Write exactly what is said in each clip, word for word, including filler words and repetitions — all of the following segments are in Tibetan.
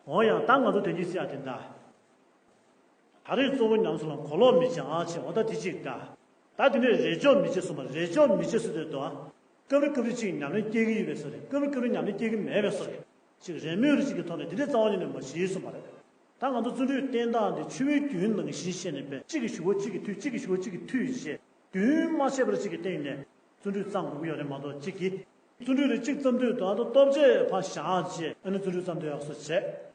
འོ་ཡང་ད་ང་ཚོ་དོན་གྱིས་བཤད་དེ་འདྲ། ད་རེས་གཙོ་བོ་ཉམས་སུ་ལ་གོ་ལོག་མི་བྱ་ཆེ་འོ་ད་དེ་གཅིག་འདྲ། ད་དེ་ནས་རེས་འཇོག་མི་བྱེད་གསུངས་པ་རེས་འཇོག་མི་བྱེད་ཟེར་དུས་དོ། སྐབས་རེ་སྐབས་རེ་གཅིག་ཉམས་ལེན་སྐྱེ་གི་ཡོད་པའི་བཟོ་རེད། སྐབས་རེ་སྐབས་རེ་ཉམས་ལེན་སྐྱེ་གི་མེད་པའི་བཟོ་རེད། གཅིག་རེས་མོས་རེ་གཅིག་གི་ཐོག་ནས་དེ་འདྲའི་རྩ་བ་ཉིད་ནས་མ་བྱེད་གསུངས་པ་རེད། ད་ང་ཚོ་བརྩོན་འགྲུས་བསྟེན་སྟངས་དེ་ཆུ་བོའི་རྒྱུན་ནང་བཞིན་བཤད་ནས་པས་གཅིག་གིས་ཞུ་བ་གཅིག་གིས་མཐུད་གཅིག་གིས་ཞུ་བ་གཅིག་གིས་མཐུད་བྱས། རྒྱུན་མ་ཆད་པར་གཅིག་གི་སྟེང་ནས་བརྩོན་འགྲུས་བརྩམ་དགོས་ཀྱི་ཡོད་རེད་མ་གཏོགས་གཅིག་གིས། བརྩོན་འགྲུས་རེ་གཅིག་བརྩམས་དུས་ད་ལྟ་སྟོབས་ཆེ་ཕར་བཞག་བྱས་ཨ་ནི་བརྩོན་འགྲུས་བརྩམས་དུས་ཡག་སོ་བྱས།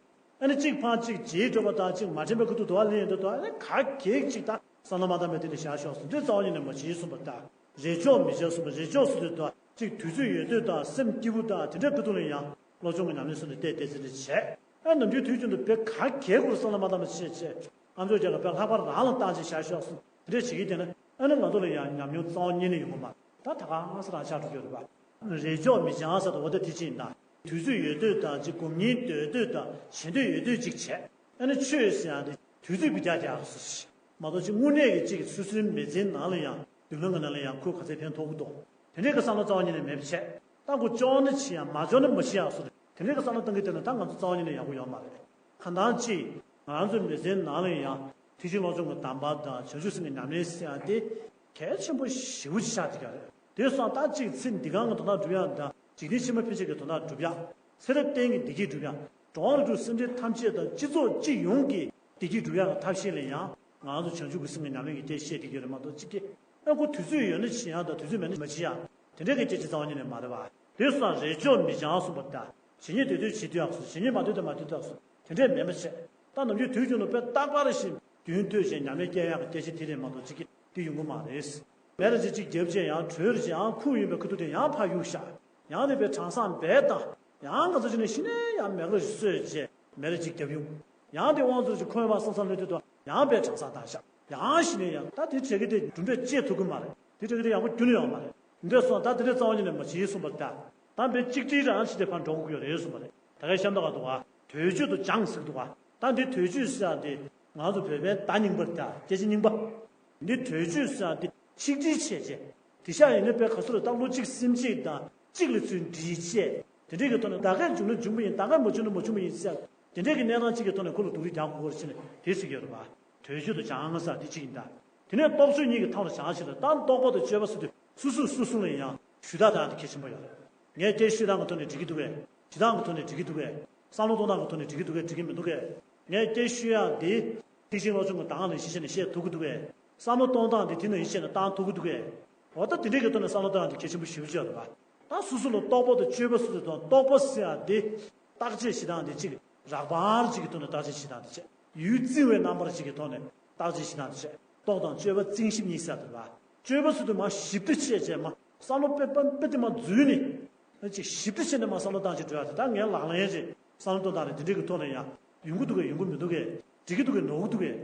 ཨ་ནི་གཅིག་ཕར་གཅིག་བརྗེད་འགྲོ་བ་དང་གཅིག་མ་དྲན་པའི་ཁུ་ཐུག་དུ་བ་ལེན་འགྲོ་དུ་ཨ་ནི་ག་གེགས་གཅིག་དང་བསམ་བློ་མ་བཏང་བའི་དེ་ལ་བཞག་ཤོག་ཟེར་འདི་རྩ་བ་ཉིད་ནས་མ་བྱེད་གསུངས་པ་དང་རེས་འཇོག་མི་བྱེད་གསུངས་པ་རེས་འཇོག་ཟེར་དུས་དུ་གཅིག་དུས་ཚོད་ཡོད་དུས་དང་སེམས་སྐྱིད་པོ་དང་དེ་འདྲའི་ཁུ་ཐུག་ལ་ཡང་བློ་སྦྱོང་གི་ཉམས་ལེན་སུ་ནས་བལྟས་བལྟས་ཚེ་འདྲ་བྱས། ཨ་ནམ་རྒྱུན་དུས་རྒྱུན་དུ་དཔེ་ག་གེ་སྐོར་བསམ་བློ་མ་བཏང་བ་བྱས་བྱས། ཨ་མཆོག་རྒྱལ་ལ་དཔེ་ལྷག་པར་རང་ལ་བཏང་ཅིག་བཞག་ཤོག་གསུངས་དེ་འདྲས་བྱེད་ཀྱི་བསྡད་ན་ཨ་ནི་ང་ཚོ་ལ་ཡང་ཉམས་མྱོང་རྩ་བ་ཉིད་ནས་ཡོང་གི་མ་རེད། ད་ད་ག་ང་ས་རང་ཆགས་འགྲོ་གི་ཡོད་རེད་པ། རེས་འཇོག་མི་བྱང་ས་དང་འོ་ད་དེ་ཅིག་ཡིན་ད། དུས་ཚོད་ཡོད་དུས་དང་ཅིག་སྒོམ་ཉིན་སྡོད་དུས་དང་བྱེད་འདོད་ཡོད་དུས་ཅིག་བྱས། ཨ་ནི་ཆོས་ཟེར་ཡང་དེ་དུས་ཚོད་བི་རྒྱག་རྒྱག་སོ་ཞིག་མ་གཏོགས་ཅིག་དངོས་གནས་ཀྱི་ཅིག་སོ་སོའི་མི་ཚེའི་ནང་ལ་ཡང་མདུན་ལམ་གྱི་ནང་ལ་ཡང་ཁོས་ག་ཚད་ཕན་ཐོགས་ཀྱི་འདུག་དེ་འདྲས་ཀྱི་བསམ་བློ་རྩ་བ་ཉིད་ནས་མེད་པ་བྱས། ད་ཁོ་ལྕོགས་ན་བྱེད་ཡང་མ་ལྕོགས་ན་མ་བྱེད་ཡང་སོ་རེད། དེ་འདྲས་ཀྱི་བསམ་བློ་གཏང་གི་བསྡད་ན་ད་ང་ཚོ་རྩ་བ་ཉིད་ནས་ཡག་པོ་ཡོད་མ་རེད། གང་ལྟར་ཅིག་ང་རང་ཚོའི་མི་ཚེའི་ནང་ལ་ཡང་ཐེག་ཆེན་བློ་སྦྱོང་གི་གདམས་པ་དང་བྱང་ཆུབ་སེམས་ཀྱི་ཉམས་ལེན་ཟེར་ཡ་དེ་གལ་ཆེན་པོ་ཞེ་པོ་ཅིག་ཆགས་བསྡད་ཀྱི་རེད། དེ་སོང་ད་ཅིག་ཚེ་འདི་གང་གི་དོན་དག་སྒྲུབ་ཡག་དང་འཇིག་རྟེན་ཕྱི་མ་ཕན་ཆད་ཀྱི་དོན་དག་སྒྲུབ་ཡག་ཚེ་རབས་གཏན་གྱི་བདེ་སྐྱིད་སྒྲུབ་ཡག་འགྲོ་བ་རིགས་དྲུག་སེམས་ཅན་ཐམས་ཅད་དང་སྤྱི་ཚོགས་སྤྱི་ཡོངས་ཀྱི་བདེ་སྐྱིད་སྒྲུབ་ཡག་གི་ཐབས་ཤེས་ལ་ཡང་ང་རང་ཚོ་བྱང་ཆུབ་ཀྱི་སེམས་ཀྱི་ཉམས་ལེན་གྱི་སྐད་བཤད་བསྡད་ཀྱི་ཡོད་རེད་མ་གཏོགས་ཅིག་གི་ཨ་ཁོ་དུས་ཚོད་ཡོད་ན་བྱེད་ཡག་དང་དུས་ཚོད་མེད་ན་མ་བྱེད་ཡག་དེ་འདྲའི་གི་སྐད་ཆ་རྩ་བ་ཉིད་ནས་མ་རེད་བ། དེ་སོང་རེས་འཇོག་མི་བྱང་གསུངས་པ་དང་བྱེད་ཉིན་སྡོད་དུས་བྱེད་དུས་ཡག་སོ་བྱེད་ཉིན་མ་སྡོད་དུས་མ་སྡོད་དུས་ཡག་སོ་དེ་འདྲས་མེད་པ་བྱས། ད་ནམ་རྒྱུན་དུས་རྒྱུན་དུ་དཔེ་རྟག་པར་བཞིན་རྒྱུན་མཐུད་བྱས་ཉམས་ལེན་སྐྱེལ་ཡག་གི་སྐད་ཆ་དེ་རེད་མ་གཏོགས་གཅིག་གི་དེ་ཡོང་གི་མ་རེད། མེ་ར་ཅིག་ཅིག་རྒྱབ་བྱས་ཡང་བྲོས་རེ་བྱས་ཡང་ཁུག་ཡིན་པའི་ཁུ་ཐུག་དེ་ཡང་ཕར་གཡུག་བཞག་ཡང་དེ་པའི་གྲང་སང་འབད་དང་ཡང་ང་ཚོ་ཅིག་ནས་ཤི་ནས་ཡང་མེ་ར་ཅིག་གསོས་བྱས་མེ་ར་ཅིག་རྒྱབ་ཡོང་། ཡང་དེ་དབང་ཚོར་ཅིག་ཁོན་པ་སང་སང་ལོས་དུས་དང་ཡང་པའི་གྲང་སང་བཏང་བཞག་ཡང་ཤི་ནས་ཡང་ད་དེ་བྱེད་ཀྱི་དེ་གྲུབ་འབྲས་སྐྱེ་ཐུབ་ཀྱི་མ་རེད། དེ་བྱེད་ཀྱི་དེ་ཡག་པོ་རྒྱུན་ལ་ཡོང་མ་རེད། འདི་འདྲ་སོང་ད་དེ་འདྲའི་རྩ་བ་ཉིད་ནས་མ་བྱེད་གསུངས་པ་ད། ད་འབད་གཅིག་སྒྲིལ་རང་བྱེད་དེ་ཕར་འགྲོ་དགོས་ཀྱི་ཡོད་རེད་གསུངས་པ་རེད། ད་གའི་གཤམ་ཐག་ག་འདུག་ག་དུས་ཆོས་དུ་སྦྱང་ཟེར་གི་འདུག་ག་ད་འདི་དུས་ཆོས་ཟེར་ཡག་དེ་ང་ཚོ་བོད་པའི་བརྡ་རྙིང་པ་རེད་ད་སྐད་ཆ་རྙིང་པ། འདི་དུས་ཆོས་ཟེར་ཡག་དེ་ཆིག་སྒྲིལ་བྱས་རྗེས། དེ་ཤ་ཡིན་ན་བོད་ག་ཚོད་ལ་ད་ལོ་གཅིག་སེམས་བསྐྱེད་དང་གཅིག་ལ་ཚུར་འདྲིས་བྱས། དེ་འདྲའི་གི་ཐོག་ནས་ད་གའི་བྱུང་ན་བྱུང་པ་ཡིན་ད་གའི་མ་བྱུང་ན་མ་བྱུང་པ་ཡིན་ཟེར། དེ་འདྲའི་གི་གནས་སྟངས་གཅིག་གི་ཐོག་ནས་ཁོ་ལ་སྡུག་རུས་རྒྱག་དགོས་སྐོར་བྱས་ནས་དེ་ཟེར་གྱི་ཡོད་རེད་པ། དོན་བརྗོད་དུ་སྦྱང་ས་དེ་གཅིག་ཡིན་ད། དེ་ནས་རྟོག་དཔྱོད་གཉིས་ཀྱི་ཐོག་ལ་སྦྱང་ཞིག་ལ་ད་རྟོག་པ་དང་དཔྱོད་པ་ཟེར་དུས་སོ་སོས་སོ་སོ་ལ་ཡང་ཞུ་དག་དང་དེ་གལ་ཆེན་པོ་ཡོད་རེད། ངས་སྐད་ཤོད་སྟངས་ཀྱི་ཐོག་ནས་འགྲིག་གི་འདུག་གས། བྱེད་སྟངས་ཀྱི་ཐོག་ནས་འགྲིག་གི་འདུག་གས། བསམ་བློ་གཏོང་སྟངས་ཀྱི་ཐོག་ནས་འགྲིག་གི་འདུག་གས་འགྲིག་གི་མི་འདུག་གས། ངས་སྐད་ཤོད་ཡག་དེ་ཐེག་ཆེན་བློ་སྦྱོང་གི་གདམས་ངག་ལ་གཞི་བྱས་ནས་བཤད་ཐུབ་ཀྱི་འདུག་གས། བསམ་བློ་གཏོང་སྟངས་དེ་དེ་ནང་གཞི་བྱས་ནས་བཏང་ཐུབ་ཀྱི་འདུག་གས། འོ་ད་དེ་འདྲའི་གི་ཐོག་ནས་བསམ་བློ་གཏོང་ཡག་དེ་གལ་ཆེན་པོ་ཞེ་པོ་ཅིག་ཡོད་རེད་པ། ད་སོ་སོ་ལ་རྟོག་པ་དང་དཔྱོད་པ་སོ་སོའི་ཐོག་རྟོག་པ་ཟེར་ཡག་དེ་བརྟག་དཔྱད་བྱེད་སྟངས་དེ་གཅིག་རགས་པ་གཅིག་གི་ཐོག་ནས་བརྟག་དཔྱད་བྱེད་སྟངས་དེ་བྱས། ཡུལ་བརྩིང་བའི་རྣམ་པར་གཅིག་གི་ཐོག་ནས་བརྟག་དཔྱད་བྱེད་སྟངས་དེ་བྱས། རྟོག་དང་དཔྱོད་པ་བརྩིང་ཞིབ་གཉིས་ཟེར་དེ་རེད་པ། དཔྱོད་པ་ཟེར་དུས་མར་ཞིབ་ཏུ་དཔྱད་བྱས་མར་བསམ་བློ་དཔེ་དཔེ་དཔེ་དེ་མར་འཛུལ་ནས། ཅིག་ཞིབ་ཏུ་བྱས་ནས་མར་བསམ་བློ་བཏང་ཅིག་འགྲོ་ཡག་དེ་ད་ངས་ལག་ལེན་ཅིག་བསམ་བློ་གཏོང་སྟངས་རེད་དེ་འདྲའི་གི་ཐོག་ནས་ཡང་ཡོང་གི་འདུག་གས་ཡོང་གི་མི་འདུག་གས། འགྲིག་གི་འདུག་གས་ནོར་གི་འདུག་གས།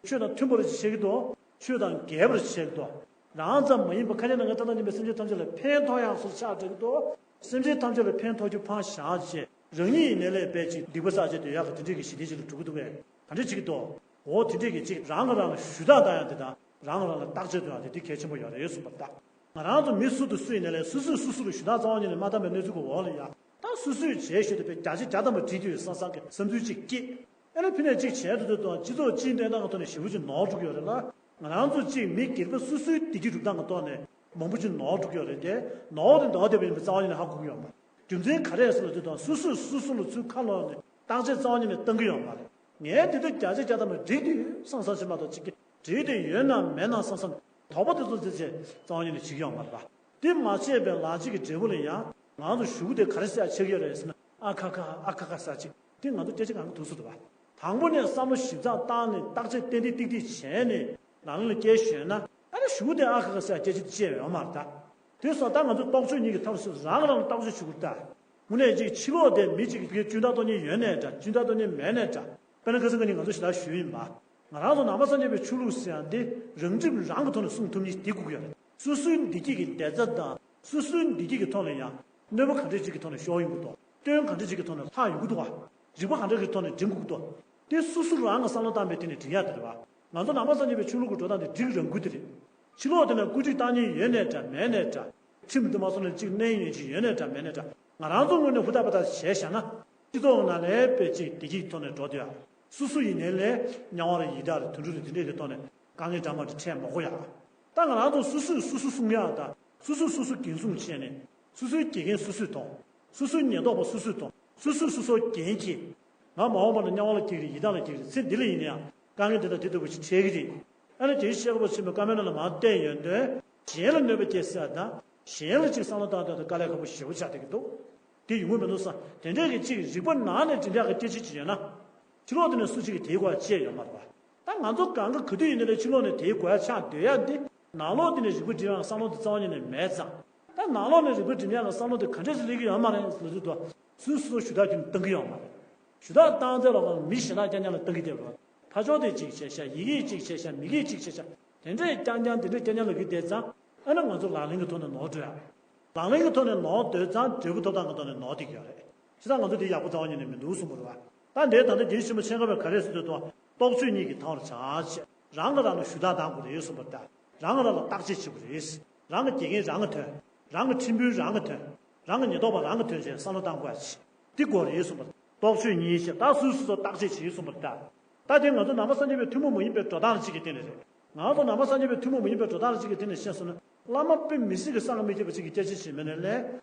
ཆོས་དང་མཐུན་པ་རེད་ཅིག་བཤད་ཀྱི་འདུག་ཆོས་དང་འགལ་བ་རེད་ཅིག་བཤད་ཀྱི་འདུག་རང་ཙམ་མ་ཡིན་པར་ཁ་ཉིན་ནང་ང་ཐ་ན་ཉིན་པའི་སེམས་ཅན་ཐམས་ཅད་ལ་ཕན་ཐོགས་ཡག་སོགས་ཆགས་འགྲོ་གི་འདུག་སེམས་ཅན་ཐམས་ཅད་ལ་ཕན་ཐོགས་རྒྱུ་ཕར་བཞག་བྱས་རང་ཉིད་ཡིན་ནའི་ལས་པའི་ཅིག་སྡིག་པ་བསགས་བྱས་སྡོད་ཡག་གི་དེ་འདྲའི་གི་ཞི་བདེ་ཅིག་ལ་འགྲོ་གི་འདུག་གས། ག་འདྲ་བྱེད་ཀྱི་འདུག་འོ་དེ་འདྲའི་གི་ཅིག་རང་གིས་རང་ལ་ཞུ་དག་བཏང་ཡག་དེ་དང་རང་གིས་རང་ལ་བརྟག་དཔྱད་གཏོང་ཡག་དེ་དེ་གལ་ཆེན་པོ་ཡོད་རེད་གསུངས་པ་རེད་ད། ང་རང་ཚོ་མི་སུ་དང་སུ་ཡིན་ནའི་ལས་སོ་སོས་སོ་སོ་ལ་ཞུ་དག་རྩ་བ་ཉིད་ནས་མ་བཏང་བའི་གནས་ཚུལ་གྱི་འོག་ལ་ཡ། ད་སོ་སོས་བྱས་ཞུས་ཏེ་བརྒྱ་ཆ་བརྒྱ་ཐམ་པ་འགྲིག་གི་ཡོད་བསམ་བསམ་གི་བསམ་ཚུལ་ཅིག་སྐྱེས། ཨ་ནི་ཕི་ནས་ཅིག་བྱས་དུས་དུས་དང་སྤྱི་ཚོགས་སྤྱིའི་གནས་སྟངས་ཀྱི་ཐོག་ནས་ཞེ་པོ་ཅིག་ནོར་འགྲོ་གི་ཡོད་རེད་ལ། ང་རང་ཚོ་ཅིག་མི་སྒེར་པ་སོ་སོའི་བདེ་སྐྱིད་སྒྲུབ་སྟངས་ཀྱི་ཐོག་ནས་མང་པོ་ཅིག་ནོར་འགྲོ་གི་ཡོད་རེད་དེ། ནོར་བ་དེ་ནོར་བསྡད་པ་ཡིན་པའི་རྩ་བ་ཉིད་ནས་ཧ་གོ་གི་ཡོད་མ་རེད། རྒྱུ་མཚན་ག་རེ་རེད་ཟེར་ལབ་དུས་དང་སོ་སོས་སོ་སོ་ལ་ཚུར་ཁ་ལོག་ནས་བརྟག་དཔྱད་རྩ་བ་ཉིད་ནས་གཏང་གི་ཡོད་མ་རེད། ངས་དེ་དུས་བརྒྱ་ཆ་བརྒྱ་ཐམ་པ་འགྲིག་དུས་བསམ་བསམ་ཞིག་མ་གཏོགས་ཅིག་གི་འགྲིག་དེ་ཡོད་ན་མེད་ན་བསམ་བསམ་དོགས་པ་དེ་ཚོ་དེ་ཚེ་རྩ་བ་ཉིད་ནས་བྱེད་ཀྱི་ཡོད་མ་རེད་པ། དེ་མ་བྱས་པའི་ལག་གཅིག་གི་འབྲས་བུ་ལ་ཡང་ང་ཚོ་ཞུ་གི་དེ་ག་རེ་ཟེར་ཡག་ཆགས་ཀྱི་ཡོད་རེད་ཟེར་ན་ཨ་ཁ་ཁ་ཨ་ཁ་ཁ་ཟེར་ཅིག་དེ་ང་ཚོ་སྐད་ཆ་གང་ག་ཐུག་སུ་འདུག་པ། དང་པོ་ནས་བསམ་བློ་ཞིབ་ཚགས་བཏང་ནས་བརྟག་དཔྱད་ཏན་ཏན་ཏིག་ཏིག་བྱས་ནས་ལག་ལེན་ལ་བསྐྱལ་ཞོན་ན་ཨ་ནི་ཞུ་གི་དེ་ཨ་ཁ་ཁ་ཟེར་ཡག་སྐད་ཆ་དེ་བཤད་ཡོད་མ་རེད་ད། དེ་སོང་ད་ང་ཚོ་རྟོག་དཔྱོད་གཉིས་ཀྱི་ཐབས་སུ་རང་རང་རྟོག་དཔྱོད་ཞུ་དགོས་ད། དངོས་གནས་ཅིག་ཕྱི་ལོགས་དེ་མི་གཅིག་གིས་ཇུས་གཏོགས་གཏོང་མཁན་ཡོད་ནའི་འདྲ་ཇུས་གཏོགས་གཏོང་མཁན་མེད་ནའི་འདྲ། དཔེར་ན་ཁ་སང་ཁ་ཉིན་ང་ཚོ་ཞེ་དྲག་ཞུས་ཡིན་པ། ང་རང་ཚོ་ནང་པ་སངས་རྒྱས་པའི་ཆོས་ལུགས་ཟེར་ཡག་འདི་རང་ཁྲིམས་རང་གི་ཐོག་ནས་སྲུང་ཐུབ་མཁན་ཞིག་དེ་དགོས་ཀྱི་ཡོད་རེད། སོ་སོའི་བདེ་སྐྱིད་ཀྱི་བདེ་རྩ་དང་སོ་སོའི་བདེ་སྐྱིད་ཀྱི་ཐོག་ལ་ཡང་གནོད་པ་ག་འདྲ་ཅིག་གི་ཐོག་ནས་ཤོར་ཡོང་གི་འདུག་དོན་ག་འདྲ་ཅིག་གི་ཐོག་ནས་ལྷག་ཡོང་གི་འདུག་བ། རིག་པ་ག་འདྲ་གི་ཐོག་ནས་འགྲིམ་དགོས་ཀྱི་འདུག་དེ་སོ་སོ་རང་གི་བསམ་བློ་བཏང་བའི་སྟེང་ནས་འགྲིག་ཡག་དེ་རེད་བ། ང་ཚོ་ནང་པ་སངས་རྒྱས་པའི་ཆོས་ལུགས་ཀྱི་འགྲོ་སྟངས་དེ་འགྲིག་རང་དགོས་དེ་རེད། ཕྱི་ལོགས་དེ་ན་བཀོད་སྒྲིག་བཏང་མཁན་ཡོད་ནའི་འདྲ་མེད་ནའི་འདྲ། ཁྲིམས་དེ་མ་སོང་ནས་གཅིག་གནས་ཡོད་ཅིག་ཡོད་ནའི་འདྲ་མེད་ནའི་འདྲ། ང་རང་ཚོ་ངོས་ནས་ཧུར་ཐག་པ་ཐག་བྱས་བཞག་ན། སྤྱི་ཚོགས་ནང་ལས་དཔེ་ཅིག་བདེ་སྐྱིད་ཐོག་ནས་འགྲོ་འདོད་ཡ། སོ་སོ་ཡིན་ནའི་ལས་དམྱལ་བ་རེད་ཡི་དྭགས་རེད་དུད་འགྲོ་རེད་དེ་འདྲས་ཀྱི་ཐོག་ནས་དཀའ་ངལ་འདྲ་མ་འདྲ་འཕྲད་མ་དགོས་ཡ། ད་ང་རང་ཚོ་སོ་སོས་སོ་སོ་སྲུང་ཡ་དང་སོ་སོས་སོ་སོ་འགན་སྲུང་བྱས་ནས་སོ་སོའི་དགེ་རྒན་སོ་སོས་མཐོང་། སོ་སོའི་ཉེན་རྟོག་པ་སོ་སོས་མཐོང་། སོ་སོས་སོ་སོར་འགན་འཁྱེར། ང་མ་འོངས་པ་ལ་དམྱལ་བ་ལ་སྐྱེ་གི་རེད་ཡི་དྭགས་ལ་སྐྱེ་གི་རེད་ཚེ་འདི་ལ་ཡིན་ན་ཡང་དཀའ་ངལ་འདི་དང་དེ་ལྟ་བུ་ཞིག་འཕྲད་གི་རེད། ཨ་ནི་དེའི་ཤེས་རབ་པ་ཆེན་པོས་བཀའ་མའི་ནང་ལ་མར་བསྟན་ཡོད་དོན། གཞན་ལ་གནོད་པ་སྐྱེལ་ཟེར་ཡ་དང་གཞན་ལ་ཅིག་བསམ་བློ་བཏང་དོན་དུ་དཀའ་ལས་ཁག་པོ་ཞེ་པོ་ཆགས་བསྡད་ཀྱི་འདུག་དེ་ཡོང་གི་མི་འདུག་བསམ། དེ་འདྲའི་གི་ཅིག་རིག་པ་ནང་ནས་འདི་འདྲ་གི་སྐད་ཆ་ཅིག་ཡོད་ན། ཕྱི་ལོགས་དེ་ནས་སུ་གཅིག་གིས་དེའི་སྐོར་བཤད་ཡོད་མ་རེད་པ། ད་ང་ཚོ་གང་ག་ག་དུས་ཡིན་ནའི་ལས་ཕྱི་ལོགས་ནས་དེའི་སྐོར་ཆགས་སྡོད་ཡ་འདི་ནང་ལོགས་དེ་ནས་རིག་པ་སྒྲིམ་ཡ་བསམ་བློ་དེ་རྩ་བ་ཉིད་ནས་མེད་ཙང་། ད་ནང་ལོགས་ནས་རིག་པ་སྒྲིམ་ཡ་ལ་བསམ་བློ་དེ་ག་འདྲས་སེ་སླེབས་ཀྱི་ཡོད་མ་རེད་ཟེར་དུས་དུ་སུས་སུ་ཞུ་དག་རྒྱུན་བཏང་གི་ཡོད་མ་རེད། ཞུ་དག་བཏང་ཚད་ལ་མི་གཞན་དག་རྐྱང་རྐྱང་ལ་བཏང་གི་བསྡད་པ་རེད། ཕ་ཕྱོགས་དེ་གཅིག་བྱས་ཤག་ཡི་གེ་གཅིག་བྱས་ཤག་མི་གེ་གཅིག་བྱས་ཤག་དེ་འདྲས་རྐྱང་རྐྱང་དེ་འདྲས་རྐྱང་རྐྱང་ལབ་ཀྱི་བསྡད་ཙང་ཨ་ནི་ང་ཚོ་ལག་ལེན་གྱི་ཐོག་ནས་ནོར་འགྲོ་ཡ། ལག་ལེན་གྱི་ཐོག་ནས་ནོར་སྡོད་ཙང་འབྲས་བུ་ཐོབ་ཐང་གི་ཐོག་ནས་ནོར་བསྡད་ཀྱི་ཡོད་རེད། བྱས་ཙང་ང་ཚོ་འདི་ཡག་པོ་རྩ་བ་ཉིད་ནས་མི་འདུག་གསུངས་པ་རེད་བ། ད་འདིའི་ད་ལྟ་རྒྱལ་ཆེན་པོ་མཆན་བཀོད་པས་ག་རེ་ཟེར་དུས་དང་རྟོག་དཔྱོད་གཉིས་ཀྱིས་མཐོང་བར་བྱ་ཞེས་རང་གིས་རང་ལ་ཞུ་དག་གཏང་དགོས་རེད་གསུངས་པ་རེད། རང་གིས་རང་ལ་བརྟག་དཔྱད་བྱེད་དགོས་རེད། རང་གི་དགེ་རྒན་རང་གིས་ཐོན། རང་གི་ཁྲིམས་དཔོན་རང་གིས་ཐོན། རང་གི་ཉེན་རྟོག་པ་རང་གིས་ཐོན་བྱས་བསམ་བློ་བཏང་དགོས་ཡ་ཞིག་འདི་དགོས་རེད་གསུངས་པ་རེད། རྟོག་དཔྱོད་གཉིས་ཞེས་ད་སོ་སོ་སོ་བརྟག་དཔྱད་བྱེད་གསུངས་པ་རེད་ད། ད་དེ་ང་ཚོ་ནང་པ་སངས་རྒྱས་པའི་ཐུན་མོང་མ་ཡིན་པའི་འགྲོ་སྟངས་གཅིག་གི་སྟེང་ནས་རེད། ང་ཚོ་ནང་པ་སངས་རྒྱས་པའི་ཐུན་མོང་མ་ཡིན་པའི་འགྲོ་སྟངས་གཅིག་གི་སྟེང་ནས་བཤད་སོང་ན་བླ་མ་དཔེ་མི་སྲིད་ཀྱི་བསམ་གྱིས་མི་ཁྱབ་པ་ཅིག་གི་སྐད་ཆ་བྱེད་མི་ནས་ལས།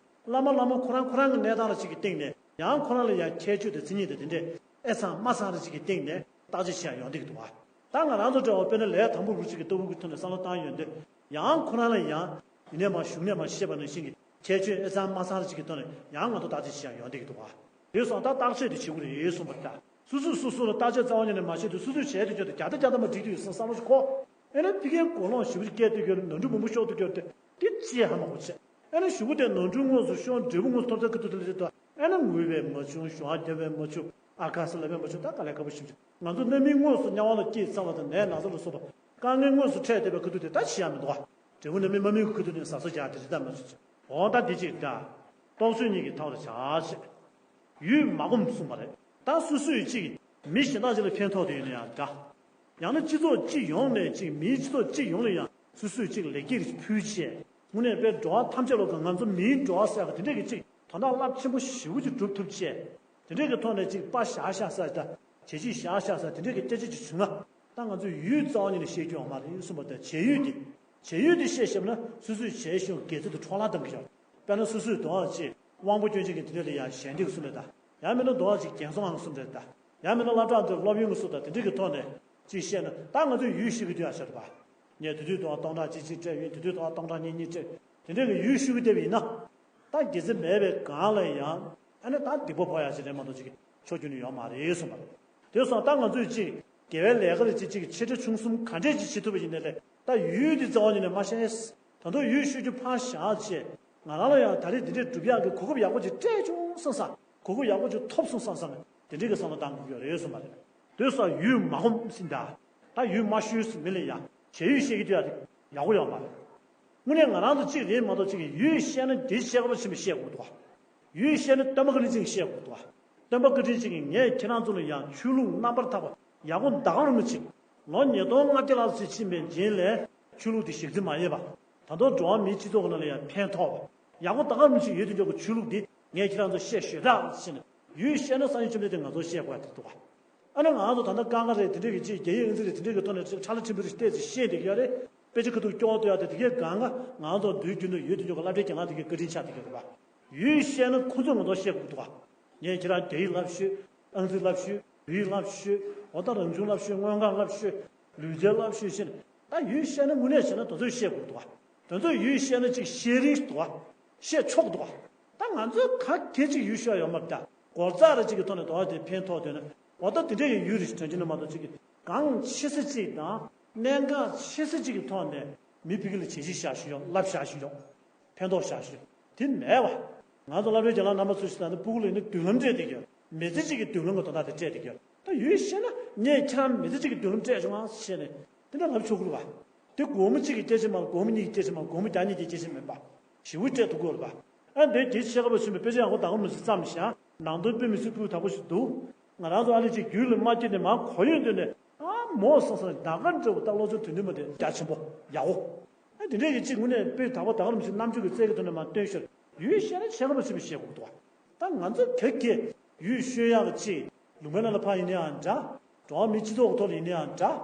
བླ་མ་བླ་མ་ཁོ་རང་ཁོ་རང་གི་གནས་སྟངས་ལ་ཅིག་གི་སྟེང་ནས་ཡང་ཁོ་རང་ལ་ཡང་ཁྱད་ཆོས་དང་མཚན་ཉིད་དང་དེ་འདྲས་ཨེ་ཚང་མ་ཚང་རེ་ཅིག་གི་སྟེང་ནས་བརྟག་དཔྱད་བྱེད་ཡ་ཡོང་བསྡད་ཀྱི་འདུག་བ། ད་ང་རང་ཚོ་འདྲ་བ་དཔེར་ན་ལས་དང་པོ་རུ་ཅིག་གི་ལྟ་བུ་གི་ཐོག་ནས་བསམ་བློ་བཏང་ཡོང་དུས་ཡང་ཁོ་རང་ལ་ཡང་ཡིན་ནས་མ་བྱུང་ནས་མ་ཤེས་པ་ནང་བཞིན་གྱི་ཁྱད་ཆོས་ཨེ་ཚང་མ་ཚང་རེ་ཅིག་གི་ཐོག་ནས་ཡང་ང་ཚོ་བརྟག་དཔྱད་བྱེད་ཡ་ཡོང་བསྡད་ཀྱི་འདུག་བ། དེ་སོང་ད་བརྟག་དཔྱད་དེ་བྱེད་དགོས་རེད་གསུངས་པ་ད། སོ་སོས་སོ་སོ་ལ་བརྟག་དཔྱད་རྩ་བ་ཉིད་ནས་མ་བྱས་དུས་སོ་སོས་བྱས་དུས་ཀྱང་དེ་བརྒྱ་ཐམ་བརྒྱ་ཐམ་མ་འགྲིག་དུས་ཡོད་སོང་བསམ་བློ་ཞིག་འཁོར། ཨེ་ན་ཕ་གིའི་གོ་ལོང་ཞེ་པོ་ཅིག་སྐྱེས་དུས་ཀྱང་ནོར་འཁྲུལ་མང་པོ་ཤོར་དུས་ཀྱང་དེ་དེ་ཅི་ཧ་མ་གོ་བྱས། ཨེ་ན་གཞུག་གུ་དེ་ནོར་འཁྲུལ་དངོས་སུ་ཤོར་འབྲས་བུ་དངོས་སུ་ཐོབ་ཚར་གི་འདུག་དེ་ལ་བྱེད་དུས་ཨེ་ན་ངུས་པས་མ་བྱུང་གཞུང་བ་བརྒྱབ་པས་མ་བྱུང་ཨ་ཁ་ས་ལབ་པས་མ་བྱུང་ད་དཀའ་ལས་ཁག་པོ་ཞེ་པོ་ཅིག་ང་ཚོ་རྣམ་སྨིན་དངོས་སུ་དམྱལ་བ་ལ་སྐྱེས་ཚར་བ་དང་ནད་ན་ཚ་ལ་སོགས་པ་དཀའ་ངལ་དངོས་སུ་འཕྲད་བསྡད་པའི་ཁ་ཐུག་དེ་ད་ཅི་ཡང་མི་འདུག་བ། འབྲས་བུ་རྣམ་སྨིན་མ་སྨིན་གྱི་ཁ་ཐུག་ནས་ཟ་སོ་རྒྱག་དེ་རེད་ད་མ་བྱུང་ཅིག་འོ་ད་འདི་གཅིག་འདྲ། རྟོག་དཔྱོད་གཉིས་ཀྱིས་མཐོང་བར་བྱ་ཞེས། ཡུལ་མ་གོམས་གསུངས་པ་རེད། ད་སོ་སོས་གཅིག་མི་གཞན་དག་ཅིག་ལ་ཕན་ཐོགས་དེ་ཡོད་ན་ཡང་འདྲ། ཡང་ན་སྤྱི་ཚོགས་གཅིག་ཡོངས་ནས་གཅིག་མིའི་སྤྱི་ཚོགས་གཅིག་ཡོངས་ལ་ཡང་སོ་སོས་གཅིག་ལེགས་སྐྱེས་ཕུལ་བྱས། དངོས་གནས་དཔེ་འགྲོ་བ་ཐམས་ཅད་ལོ་གང་ང་ཚོ་མིའི་འགྲོ་བ་ཟེར་བ་དེ་འདྲས་ཀྱི་གཅིག་དོན་དག་རླབས་ཆེན་པོ་ཞེ་པོ་ཅིག་སྒྲུབ་ཐུབ་བྱས། དེ་འདྲས་ཀྱི་ཐོག་ནས་གཅིག་པ་བཞག་བཞག་ས་དང་བྱས་རྗེས་བཞག་བཞག་ས་དེ་འདྲས་ཀྱི་སྐད་ཆ་ཅིག་བྱུང་ན་ད་ང་ཚོས་ཡུལ་རྩ་བ་ཉིད་ནས་བཤད་རྒྱུ་ཡོད་མ་རེད་གསུངས་པ་དང་བྱས་ཡུལ་དེ། བྱས་ཡུལ་དེ་བཤད་ཤེས་པ་ན་སོ་སོས་བྱས་ཤིང་དགེ་རྩ་དུ་འཕྲོ་བརླག་གཏང་གི་ཡོད། དཔེར་ན་སོ་སོས་དོ་བ་ཅིག་དབང་པོ་སྐྱོན་ཅན་གྱི་དེ་འདྲ་ལ་ཡང་ཞལ་འདེབས་གསུམ་རེད་ད། ཡང་མིན་ན་དོ་བ་ཅིག་རྒན་གསོ་ཨང་གསུམ་རེད་ད། ཡང་མིན་ན་སློབ་གྲྭ་འདིར་སློབ་ཡོན་གྱི་སུ་དང་དེ་འདྲ་གི་ཐོག་ནས་ཅིག་བཤད་ན་ད་ང་ཚོས་ཡུལ་ཤེས་ཀྱི་དུས་ཨ་ཤར་བ། ངས་དེ་དུས་དོ་བ་སྟོང་ཕྲག་གཅིག་གཅིག་སྤྲད་ཡོད་དེ་དུས་དོ་བ་སྟོང་ཕྲག་གཉིས་གཉིས་སྤྲད། དེ་འདྲ་གི་ཡུལ་ཤེས་ཀྱི་བསྡད་པ་ཡིན་ན། ད་དགེ་རྩ་མེད་པའི་སྒང་ལ་ཡང་ཨ་ནི་ད་སྡིག་པ་ཕོག་ཡ་ཅིག་རེད་མ་གཏོགས་ཅིག་ཆོག་རྒྱུ་ནི་ཡོད་མ་རེད་གསུངས་པ་རེད། དེ་སོང་ད་ང་ཚོས་ཅིག་དགེ་བའི་ལས་ཀ་ལ་ཅིག་ཅིག་ཆེ་ཕྲ་ཆུང་གསུམ་ག་འདྲས་ཅིག་བྱེད་ཐུབ་པ་ཡིན་ནའི་ལས་ད་ཡུལ་འདི་རྩ་བ་ཉིད་ནས་མ་ཤེས། ད་དུང་ཡུལ་ཤོད་རྒྱུ་ཕར་བཞག་བྱས། ང་རང་ལ་ཡང་ད་རེས་འདི་འདྲས་སྒྲུབ་ཡག་གི་གོ་སྐབས་ཡག་པོ་ཅིག་སྤྲད་བྱུང་བསམ་ས། གོ་སྐབས་ཡག་པོ་ཅིག་ཐོབ་སོང་བསམ་ས་ནས་དེ་འདྲས་ཀྱི་བསམ་བློ་བཏང་དགོས་ཀྱི་ཡོད་རེད་གསུངས་པ་རེད། དེ་སོང་ཡུལ་མ་གོམས་ཟིན་ད། ད་ཡུལ་མ་ཤོད་ཟིན་མི་ལ་ཡང་བྱས་ཡུལ་ཤེས་ཀྱི་དུས་ཡག་དེ་ཡག་པོ་ཡོད་མ་རེད། དངོས་གནས་ང་རང་ཚོ་གཅིག་རེད་མ་གཏོགས་གཅིག་གིས་ཡུལ་ཤེས་ན་འདི་ཤེས་དགོས་པ་ཆེན་པོ་ཤེས་དགོས་འདུག་བ། ཡུལ་ཤེས་ན་སྟོན་པ་བཀའ་དྲིན་ཅན་ཤེས་དགོས་འདུག་བ། སྟོན་པ་བཀའ་དྲིན་ཅན་གྱིས་ངས་ཁྱེད་རང་ཚོ་ལ་ཡང་ཆོས་ལུགས་རྣམ་པར་དག་པ་ཡག་པོ་ད་ག་རུ་མི་བྱེད། ལོ་ཉིས་སྟོང་ལྔ་བརྒྱ་ལྷག་ཙམ་ཕྱིན་པའི་རྗེས་ལ་ཆོས་ལུགས་འདི་ཞིག་རྩིས་མ་ཡས་པ། ད་དུང་འགྲོ་བ་མིའི་སྤྱི་ཚོགས་ཀྱི་ནང་ལ་ཡང་ཕན་ཐོགས་པ། ཡག་པོ་ད་ག་རུ་མི་བྱེད་ཡོད་དུ་འཇོག་གི་ཆོས་ལུགས་འདི་ངས་ཁྱེད་རང་ཚོ་བཤད་ཞོད་དྲག་ཟེར་ནས་ཡུལ་ཤེས་ན་སངས་རྒྱས་བཅོམ་ལྡན་འདས་ང་ཚོ་བཤད་དགོས་ཡ་དེ་འདུག་བ། ཨ་ནི་ང་ཚོ་ད་ལྟ་ཀ་ང་རེད་དེ་འདྲས་ཀྱི་ཅིག་རྒྱ་ཡིག་ཨང་རྩིས་རེད་དེ་འདྲས་ཀྱི་ཐོག་ནས་ཅིག་ཁྲ་ལ་ཁྲིམས་པོ་རེ་བལྟས་ཚེ་ཤེས་བསྡད་ཀྱི་ཡོད་རེད། དཔེ་ཆ་ཁ་ཐུག་སྐྱོར་ཐུབ་ཡ་དེ་དེ་གས་གང་ག་ང་ཚོ་དུས་རྒྱུན་དུ་ཡོད་དུ་འཇོག་གི་སློབ་གྲྭའི་རྒན་ལགས་དེ་གས་བཀའ་དྲིན་ཆེ་དེ་གས་རེད་བ། ཡུལ་ཤེས་ན་ཁོ་ཚོས་ང་ཚོ་བཤད་དགོས་འདུག་བ། ངས་ཁྱེད་རང་རྒྱ་ཡིག་བསླབ་ཤོད། ཨང་རྩིས་བསླབ་ཤོད། བོད་ཡིག་བསླབ་ཤོད། འོ་ད་རང་བྱུང་བསླབ་ཤོད། མངོན་ཁང་བསླབ་ཤོད། ལུས་རྩལ་བསླབ་ཤོད་ཟེར་ནས་ད་ཡུལ་ཤེས་ན་དངོས་གནས་བྱས་ན་དེ་ཚོས་བཤད་དགོས་འདུག་བ། དེ་ཚོས་ཡུལ་ཤེས་ན་ཅིག་ཤེས་རིགས་འདུག་བ། བཤད་ཆོག་འདུག་བ། ད་ང་ཚོས་ག་གེ་ཅིག་ཡུལ་ཤེས་ཡོད་མ་རེད་ད། སྒོར་རྩ་རེ་ཅིག་གི་ཐོག་ནས་དོ་བ་དེ་ཕན་ཐོགས་དོན་ན་འོ་ད་དེ་འདྲས་ཀྱི་ཡུལ་རེ་ཞིག་དོན་གྱི་ནི་མ་གཏོགས་ཅིག་གི་གང་ཆེ་ས་ཅིག་དང་གནད་འགག་ཆེ་ས་ཅིག་གི་ཐོག་ནས་མི་ཕ་གི་ལ་བྱས་རྗེས་བཞག་ཞུ་ཡོང་བསླབ་བཞག་ཞུ་ཡོང་། ཕན་ཐོགས་བཞག་ཞུ། དེ་མེད་བ། ང་ཚོ་སློབ་གྲྭའི་རྒན་ལགས་རྣམ་པ་ཚོ་ཞིག་ད་ནི་སྤུ་གུ་ལ་ནི་མདུན་ལམ་སྤྲད་བསྡད་ཀྱི་ཡོད། མི་ཚེ་གཅིག་གི་མདུན་ལམ་གྱི་དོན་དག་དེ་སྤྲད་བསྡད་ཀྱི་ཡོད། ད་ཡུལ་ཤེས་ན་ངས་ཁྱེད་རང་མི་ཚེ་གཅིག་གི་མདུན་ལམ་སྤྲད་བྱུང་ཨང་ཞེས་ནས་དེ་འདྲ་ལབ་ཆོག་གི་རེད་བ། དེ་སྒོར་མོ་གཅིག་གི་སྐད་ཆ་མ་རེད། སྒོར་མོ་གཉིས་ཀྱི་སྐད་ཆ་མ་རེད། སྒོར་མོ་བརྒྱ་ཉིས་ཀྱི་སྐད་ཆ་མིན་པ། ཞེ་པོ་སྤྲད་ཐུབ་ཀྱི་ཡོད་རེད་པ། ཨ་འདི་དེ་ཤེས་ཁ་པོ་ཆེན་པོའི་དཔེ་ཆ་ཡག་པོ་དག་པོ་མི་ཚེ་བརྩམས་ཤག་ནང་དོན་དཔེ་མི་སྲིད་སྤུས་དག་པོ་ཞིག་འདུག་ང་རང་ཚོ་ཨ་ནི་ཅིག་རྒྱུད་ལ་མ་སྐྱེས་ནས་མ་གོ་ཡོད་འདོད་ནས་ཨ་མོ་སང་སང་ད་ག་འདྲ་བོ་ད་བློ་ཚོད་དོན་མཐུན་པ་དེ་རྒྱ་ཆེན་པོ་ཡག་པོ། ཨ་དེ་འདྲས་ཀྱི་ཅིག་དངོས་གནས་དཔེ་དག་པོ་དག་པོ་མི་ཚེ་རྣམ་དཔྱོད་ཀྱི་རྩལ་གྱི་ཐོག་ནས་མ་སྟོན་ཤོར་ཡུལ་ཤེས་ན་ཤེས་ཁ་པོ་ཆེན་པོ་ཤེས་དགོས་འདུག་ད་ང་ཚོ་ག་གེ་ཡུལ་ཤོད་ཡག་གི་ཅིག་ལུང་པའི་ནང་ལ་ཕར་ཡིན་ན་ཡང་འདྲ། འགྲོ་བ་མིའི་སྤྱི་ཚོགས་ཀྱི་ཐོག་ལ་ཡིན་ན་ཡང་འདྲ།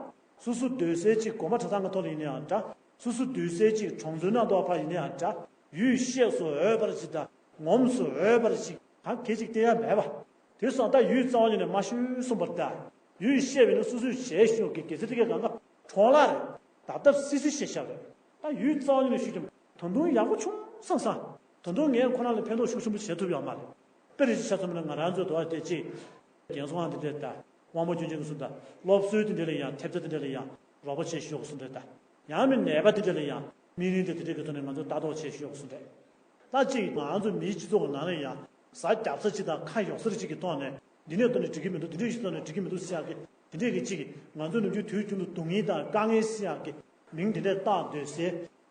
སོ་སོ་སྡོད་སའི་ཅིག་དགོན་པ་གྲྭ་ཚང་གི་ཐོག་ལ་ཡིན་ན་ཡང་འདྲ། སོ་སོ་སྡོད་སའི་ཅིག་གྲོང་ཚོའི་ནང་དུ་ཕར་ཡིན་ན་ཡང་འདྲ། ཡུལ་གཤེགས་སུ་འོས་པར་ཅིག་དང་ངོམས་སུ་འོས་པར་ཅིག་གང་གལ་ཅིག་བསྟན་ཡ་མེད་པ། དེ་སོང་ད་ཡུལ་རྩ་བ་ཉིད་ནས་མ་ཤོད་གསུངས་པར་གདའ། ཡུལ་གཤེགས་པས་ན་སོ་སོས་བྱས་ཤོག་གི་དགེ་ཚེ་དེ་གའི་གང་ག་འཕྲོ་བརླག་རེད། ད་ལྟ་སི་སི་བཤད་བཞག་རེད། ད་ཡུལ་རྩ་བ་ཉིད་ནས་ཤོད་ཀྱང་ད་དུང་ཡག་པོ་བྱུང་བསམ་བསམ། ད་དུང་ངས་ཁོ་རང་ལ་ཕན་ཐོགས་ཤུགས་ཆེན་པོ་བྱེད་ཐུབ་ཡོད་མ་རེད། དཔེར་ཆ་བཞག་ཙམ་ན་ང་རང་ཚོའི་དོ་དེ་ཅིག་རྒན་གསུང་ཨང་དེ་འདྲས་ད་དབང་པོ་སྐྱོན་ཅན་གྱི་གསུང་ད་སློབ་གསོའི་དེ་འདྲས་ལ་ཡང་ཐེབས་རྩ་དེ་འདྲས་ལ་ཡང་རོགས་པ་བྱེད་ཤོག་གསུང་འདྲས་ད་ཡང་མིན་ནད་པ་དེ་འདྲས་ལ་ཡང་སྨན་རིན་དེ་དེ་འདྲས་ཀྱི་ཐོག་ནས་ང་ཚོ་ལྟ་རྟོག་བྱེད་ཤོག་གསུང་འདྲས། ད་ཅིག་ང་ཚོ་མིའི་སྤྱི་ཚོགས་ནང་ལ་ཡང་ཟ་རྒྱབ་ས་ཅིག་དང་ཁ་ཡོག་ས་རེ་ཅིག་གི་ཐོག་ནས་འདི་ནས་ཐོག་ནས་འགྲིག་གི་མི་འདུག་འདི་འདྲས་ཞིག་ཐོག་ནས་འགྲིག་གི་མི་འདུག་ཟེར་ཡག་གི་དེ་འདྲས་ཀྱི་ཅིག་ང་ཚོ་ནམ་རྒྱུན་དུས་རྒྱུན་དུ་སྡུག་བསྔལ་དང་དཀའ་ངལ་ཟེར་ཡག་གི་མིང་དེ་འདྲས་བཏགས་སྡོད་སའི་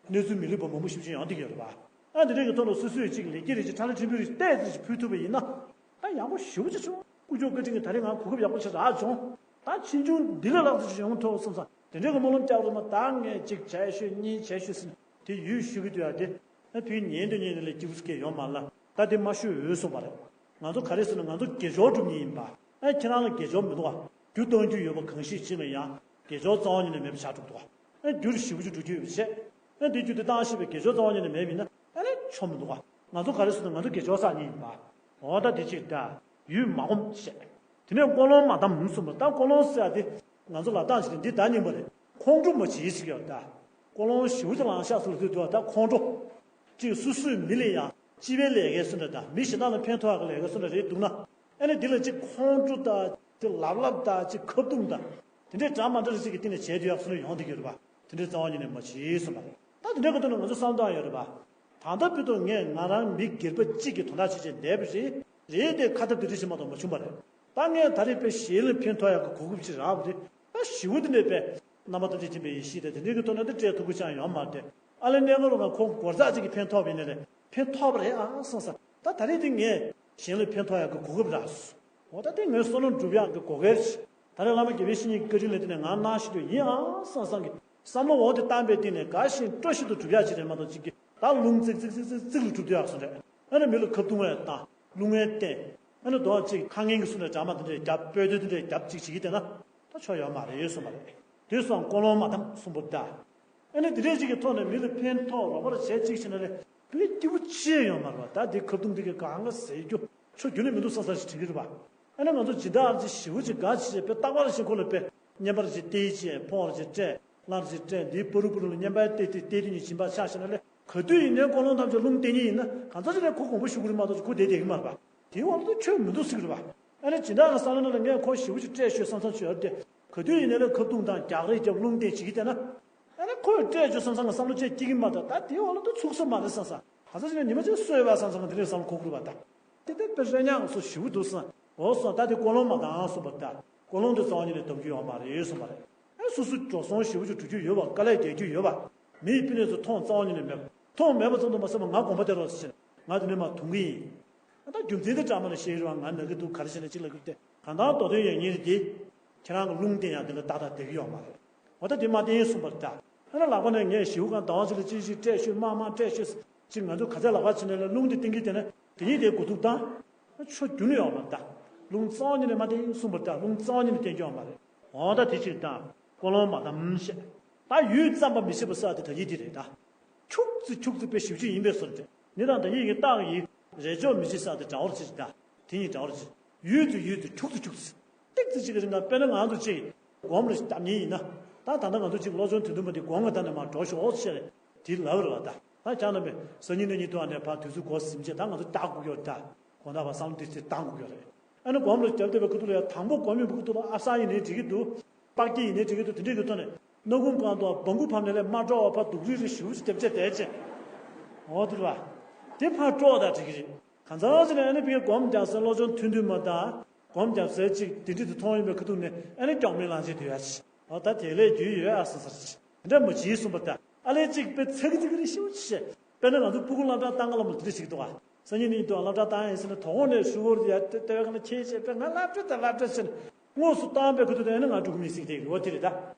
གནས་ཚུལ་མི་ལེགས་པ་མང་པོ་ཞིག་ཅིག་ཡོང་བསྡད་ཀྱི་ཡོད་རེད་པ། ཨ་འདི་འདྲས་ཀྱི་ཐོག་ནས་སོ་སོས་ཅིག་ལེགས་སྐྱེས་རེ་ཅིག་ཁྲ་ལེ་ཁྲིམས་ཕུ་རེ་ཏོག་ཙམ་ཅིག་ཕུལ་ཐུབ་པ་ཡིན་ན་ད་ཡག་པོ་ཞེ་པོ་ཅིག་བྱུང་། ཀུ་ཅོ་བཀའ་དྲིན་གྱིས་ད་རེས་ང་གོ་སྐབས་ཡག་པོ་ཞིག་རག་བྱུང་། ད་ཕྱིས་འབྱུང་འདི་ལས་ལྷག་ཙམ་ཞིག་ཡོང་ཐུབ་བསམ་བསམ་དེ་འདྲའི་གི་སྨོན་ལམ་རྒྱག་རེད་མ། ད་ངས་ཅིག་བྱས་ཤོད་གཉིས་བྱས་ཤོད་ཟེར་ནས་དེ་ཡུས་ཞུ་གི་འདུག་ཡ། དེ་ཨ་ཕའི་ཉན་དུ་ཉན་དུ་ལས་སྐྱིད་པོ་སྐྱེ་ཡོང་མ་ལ་ད་དེ་མ་ཞུ་འོས་སོང་བ་རེད། ང་ཚོ་ག་རེ་ཟེར་ན་ང་ཚོ་དགེ་སྦྱོར་སྒྲུབ་མཁན་ཡིན་པ། ཨ་ཁྱེད་རང་ལ་དགེ་སྦྱོར་མི་འདུག་ཨ། རྒྱུ་གཏོང་རྒྱུ་ཡོད་པ་གང་ཞིག་ཅིག་ལ་ཡང་དགེ་སྦྱོར་རྩ་བ་ཉིད་ནས་མེད་པ་ཆགས་འགྲོ་འདུག་ཨ། ཨ་རྒྱུ་ཞེ་པོ་ཅིག་སྒྲུབ་རྒྱུ་ཡོད་པ་བྱས། ཨ་དེ་རྒྱུ་དེ་བཏང་ཤེས་པའི་དགེ་སྦྱོར་རྩ་བ་ཉིད་ནས་མེད་པ་ཡིན་ན་ཨ་ལས་ཆོ་མི་འདུག་ཨ། ང་ཚོ་ག་རེ་ཟེར་ན་ང་ཚོ་དགེ་སྦྱོར་བསགས་མཁན་ཡིན་པ། འོ་ད་དེ་ཅིག་ད། ཡུལ་མ་གོམས་བྱས། དེ་ནས་ཀོ་ལོང་མ་བསྡམས་གསུངས་པ། ད་ཀོ་ལོང་ཟེར་ཡ་དེ་ང་ཚོ་ལ་བཏང་ཞིག་འདི་ད་རྙིང་པ་རེད། ཁོང་ཁྲོ་མ་བྱེད་ཟེར་གྱི་ཡོད་ད། ཀོ་ལོང་ཞེ་པོ་ཅིག་ལངས་ཤག་ཟེར་ལ་དུས་དུ་ད་ཁོང་ཁྲོ། ཅིག་སོ་སོའི་མི་ལ་ཡང་སྤྱི་པའི་ལས་ཀའི་སུ་འདྲ་ད་མི་གཞན་དག་ལ་ཕན་ཐོགས་ཡག་གི་ལས་ཀའི་སུ་འདྲ་རེད་འདུག་ན། ཨ་ནི་འདི་ལ་ཅིག་ཁོང་ཁྲོ་ད་ཅིག་ལབ་ལབ་ད་ཅིག་ཁ་བརྡུང་ད། དེ་འདྲའི་འདྲ་མ་འདྲ་ཅིག་གི་སྟེང་ནས་བྱས་དུས་ཡག་སུ་འདྲ་ཡོང་བསྡད་ཀྱི་ཡོད་རེད་པ། དེ་འདྲའི་རྩ་བ་ཉིད་ནས་མ་བྱེད་གསུངས་པ་རེད། ད་དེ་འདྲའི་ཁ་ཐུག་ནས་ང་ཚོ་བསམ་བཏང་ཡོད་རེད་པ། ད་ལྟ་བུ་དུ་ངས་ང་རང་མི་སྒེར་པ་གཅིག་གི་དོན་དག་བྱེད་བྱེད་བསྡད་པ་རེད། རེད་དེ་ཁ་ཐབས་དེ་འདྲ་ཞིག་མ་གཏོགས་མ་བྱུང་བ་རེད། ད་ངས་ད་རེས་དཔེ་གཞན་ལ་ཕན་ཐོགས་ཡག་གི་གོ་སྐབས་ཅིག་རག་པ་རེད། ད་ཞི་བོ་དེ་འདྲས་དཔེ་རྣམ་པ་ཐམས་ཅད་མཁྱེན་པའི་ཡེ་ཤེས་དེ་དེ་འདྲའི་གི་ཐོག་ནས་དེ་སྤྲད་ཐུབ་ཀྱི་ཅང་ཡོད་མ་རེད། ཨ་ལས་གནས་སྐབས་རུ་ང་ཁོང་སྒོར་རྩ་གཅིག་གི་ཕན་ཐོགས་པ་ཡིན་ན་རེད། ཕན་ཐོགས་པ་རེད་ཨང་བསམ་ས། ད་ད་རེས་དེ་ངས་གཞན་ལ་ཕན་ཐོགས་ཡག་གི་གོ་སྐབས་རག་སོང་། འོ་ད་དེ་ངའི་བསོད་ནམས་སྒྲུབ་ཡག་གི་གོ་སྐལ་ཞིག་ད་རེས་བླ་མ་དགེ་བའི་བཤེས་གཉེན་གྱི་བཀའ་དྲིན་ལ་བརྟེན་ནས་ང་གནང་ཤེས་རྒྱུ་ཡིན་ཨང་བསམ་བསམ་གི་བསམ་བློ་འོ་དེ་བཏང་པའི་སྟེང་ནས་དགའ་ཞིང་སྤྲོ་ཞིང་དུ་སྒྲུབ་ཡག་ཅིག་རེད་མ་གཏོགས་ཅིག་གི་ད་རླུང་ཙིག་ཙིག་ཙིག་ཙིག་ཙིག་ལ་སྒྲུབ་དུ་ཡག་སོང་རེད། ཨ་ནི་མི་ལ་ཁ་བརྡུང་བས་བཏང་རླུང་བས་བསྟན། ཨ་ནི་རྡོག་ཅིག་ཁ་ངན་གྱི་སུ་ནས་འདྲ་མ་དེ་འདྲས་རྒྱབ་སྤོས་དོད་དེ་འདྲས་རྒྱབ་ཅིག་བྱེད་ཀྱི་བསྡད་ན་ད་ཆོ་ཡོད་མ་རེད་གསུངས་པ་རེད། དེ་སོང་ཀོ་ལོང་མ་བསྡམས་གསུངས་པ་ད། ཨ་ནི་དེ་འདྲས་ཅིག་གི་ཐོག་ནས་མི་ལ་ཕན་ཐོགས་རོགས་པ་བྱས་ཅིག་བྱས་ན་ལས་དཔེ་སྐྱིད་པོ་ཅི་ཡང་ཡོད་མ་རེད་པ། ད་དེ་ཁ་བརྡུང་དེ་གི་གང་ག་ཟེར་རྒྱུ་ཆོ་རྒྱུ་ནི་མི་འདུག་བསམ་བསམ་ཞིག་དྲན་གྱི་རེད་པ། ཨ་ནི་ང་ཚོ་སྦྱིན་བདག་ཅིག་ཞེ་པོ་ཅིག་དགའ་ཅིག་བྱས་དཔེ་རྟག་པར་ཞིག་ཁོ་ལ་དཔེ་བསྙེན་པར་ཅིག་བསྟེན་ཅིག་ཕོར་ཅིག་སྤྲད་སླར་ཅིག་སྤྲད་འདིའི་པ་རུ་པ་རུ་ལ་བསྙེན་པར་བསྟེན་ཏེ་བསྟེན་དུས་ཉིད་སྦྱིན་པ་ཆགས་ཤེ་ན་ལས་ག་དུས་ཡིན་ནའི་ཀོ་ལོང་ཐམས་ཅད་རླུང་བསྟན་ཉིད་ཡིན་ན་གང་ཚ་ཅིག་ལས་ཁོ་དགོངས་པ་ཞུ་གི་རེད་མ་གཏོགས་ཅིག་ཁོ་བསྡད་བསྡད་ཀྱི་མ་རེད་པ། དེའི་འོག་ལ་ད་ཆོས་མི་འདུག་ཟེར་གི་རེད་པ། ཨ་ནི་སྦྱིན་བདག་གི་བསམ་བློ་ནང་ལ་ངས་ཁོ་ཞེ་པོ་ཅིག་སྤྲད་ཤོད་བསམ་བསམ་བྱས་ཏེ་ག་དུས་ཡིན་ནའི་ལས་ཁ་བརྡུང་དང་རྒྱག་རེས་རྒྱབ་རླུང་བསྟན་བྱེད་ཀྱི་བསྡད་ན། ཨ་ནི་ཁོས་སྤྲད་བཅུག་བསམ་བསམ་གི་བསམ་བློ་ཅིག་སྐྱེ་གི་མ་རེད། ད་དེའི་འོག་ལ་ད་ཚུགས་ས་མ་རེད་བསམ་བསམ་ག་ཚ་ཅིག་ནས་ཉི་མ་གཅིག་གསོས་པ་བསམ་བསམ་གི་དེ་འདྲའི་བསམ་བློ་འཁོར་གི་རེད་པ་ད། དེ་ལྟར་དཔེ་རེ་ཉག་སོ་ཞེ་པོ་འདུག་བསམ། འོ་སོང་ད་དེ་ཀོ་ལོང་མ་བསྡམས་གསུངས་པ་ད། ཀོ་ལོང་དེ་རྩ་བ་ཉིད་ནས་བསྡམ་རྒྱུ་ཡོད་མ་རེད་གསུངས་པ་རེད། ཨ་སོ་སོ་འགྲོ་སོང་ཞེ་པོ་ཅིག་སྒྲུབ་རྒྱུ་ཡོད་པ་དཀའ་ལས་རྒྱག་རྒྱུ་ཡོད་པ། མི་ཡི་ཕན་ནུས་སུ་མཐོང་རྩ་བ་ཉིད་ནས་མེད་པ། མཐོང་མེད་པ་ཙམ་དུ་མ་ཟད་པར་ང་དགོངས་པ་དེ་རོགས་ཟེར་ནས་ང་དེ་ནས་མར་ཐུང་གི་ཡིན། ཨ་ད་རྒྱུ་མཚན་དེ་འདྲ་མ་ལ་བཤད་ཡོད་པ་ང་ན་གི་འདུག་ག་རེ་བྱས་ནས་གཅིག་ལ་གི་བལྟས་གང་ལྟར་མདོ་དོན་ཡོད་ཉིད་རེད་དེ། ཁྱེད་རང་གི་རླུང་བསྟན་ཡང་དེ་ལ་ཏག་ཏག་བསྡད་ཀྱི་ཡོད་མ་རེད། འོ་ད་དེ་མ་བསྟན་གསུངས་པར་གདའ། ཨ་ནི་ལག་པ་ནས་ངས་ཞེའུ་གང་ཟླ་བ་གཅིག་ལ་གཅིག་གཅིག་སྤྲད་ཤོད་མང་མང་སྤྲད་ཤོད་ཅིག་ང་ཚོ་ག་ཚད་ལག་པ་ཕྱིན་ནས་ལ་རླུང་དེ་བསྟན་གྱི་བསྡད་ན་དེ་ཉིད་དེ་འགོ་ཐུག་བཏང་། ཆོ་རྒྱུ་ནི་ཡོད་མ་རེད་ད། རླུང་རྩ་བ་ཉིད་ནས་མ་བསྟན་གསུངས་པར་གདའ། རླུང་རྩ་བ་ཉིད་ནས་བསྟན་རྒྱུ་ཡོད་མ་རེད། འོ་ད་དེ་ཕྱིར་དང་ཀོ་ལོང་མ་བསྡམས་ཞེས། ད་ཡུད་ཙམ་པ་མི་ཤེས་པ་ས་དེ་ད་ཡིད་དེ་རེད་ད། ཁྱུག་ཙི་ཁྱུག་ཙི་དཔེ་ཞིབ་ཅིག་ཡིན་པའི་སོར་དེ་ནི་དང་ད་ཡིད་ཀྱི་རྟགས་ཡིན་རེ་ཅོག་མི་ཤེས་ས་དེ་འདྲ་བོར་ཅིག་ད། དེ་ཉིད་འདྲ་བོར་ཅིག་ཡུད་ཙི་ཡུད་ཙི་ཁྱུག་ཙི་ཁྱུག་ཙི། ཏིག་ཙི་ཅིག་གི་རིང་ལ་དཔེར་ན་ང་ཚོ་ཅིག་སྒོམ་རེ་ཞིག་བཏབ་མཁན་ཡིན་ན། ད་ད་ལྟ་ང་ཚོ་ཅིག་བློ་སྦྱོང་དུས་འདུན་པ་འདི་སྒོམ་གྱི་ད་ནས་མར་འགྲོ་ཤོག་ཨོ་ཅེས་དེ་ལབ་རེད་བ་ད། ད་ཁྱེད་རྣམ་པས་སང་ཉིན་གནངས་ཉིན་དུ་ཨ་ནས་ཕར་དུས་ཚོད་འགོར་ཟིན་རྗེས་ད་ང་ཚོ་བདག་དགོས་ཀྱི་ཡོད་རེད་ད། དགོང་དག་བར་བསམ་བློ་འདི་ཚོ་བཏང་དགོས་ཀྱི་ཡོད་རེད། ཨ་ནི་སྒོམ་རེ་རྒྱབ་བསྡད་པའི་ཁ་ཐུག་ལ་ཡང་དང་པོ་སྒོམ་ཡོང་བའི་ཁ་ཐུག་ལ་ཨ་གསར་ཡིན་ནའི་འགྲིག་གི་འདུག་པགས་སྐྱེས་ཡིན་ནའི་འགྲིག་གི་འདུག་དེ་འདྲས་ཀྱི་ཐོག་ནས་སྣ་ཁུང་གང་དུ་སྦང་ཁུ་ཕབ་ནས་ལས་མ་སྤྲོ་བ་ཕར་སྡུག་རུས་རེ་ཞུ་ཞུ་རྒྱབ་བྱས་བསྡད་ཅེས། འོ་དེ་རེད་བ། དེ་ཕར་སྤྲོ་བ་དང་འགྲིག་གི་རེད། གང་ཟག་ཅིག་ལ་ཨ་ནི་བི་སྒོམ་རྒྱག་སའི་བློ་སྦྱོང་ཐུན་ཐུན་མ་དང་། སྒོམ་རྒྱག་སའི་ཅིག་དེ་འདྲ་དེ་མཐོང་ཡོང་བའི་ཁ་ཐུག་ནས་ཨ་ནི་སྐྱོག་མེད་ལངས་བྱས་སྡོད་ཡ་ཅིག་འོ་ད་དེ་ལས་རྒྱུས་ཡོད་ཨ་སོ་སོར་ཅིག་དེ་འདྲ་མ་བྱེད་གསུངས་པ་ད་ཨ་ལས་ཅིག་དཔེ་ཚ་གི་ཚ་གི་རེ་ཤི་བ་ཅིག་བྱས། དཔེར་ན་ང་ཚོ་སྤུ་གུ་སློབ་གྲྭ་བཏང་ག་ལ་མོ་དེ་འདྲ་ཞིག་འདུག་ཨ། སང་ཉིན་ནས་ཡིན་དུས་སློབ་གྲྭ་བཏང་ཡིན་ཟེར་ན་དོ་དགོང་ནས་ཧྲུལ་པོར་ཡ་ལྟེ་བའི་ཁ་ན་ཁྱེད་ཅེས་དཔེ་ང་སློབ་གྲྭ་དང་སློབ་གྲྭ་ཟེར་ནས་དངོས་སུ་བཏང་བའི་ཁ་ཐུག་དེ་ཨ་ནི་ང་འགྲོ་གི་མི་སྲིད་དེ་ལོ་དེ་རེད་ད།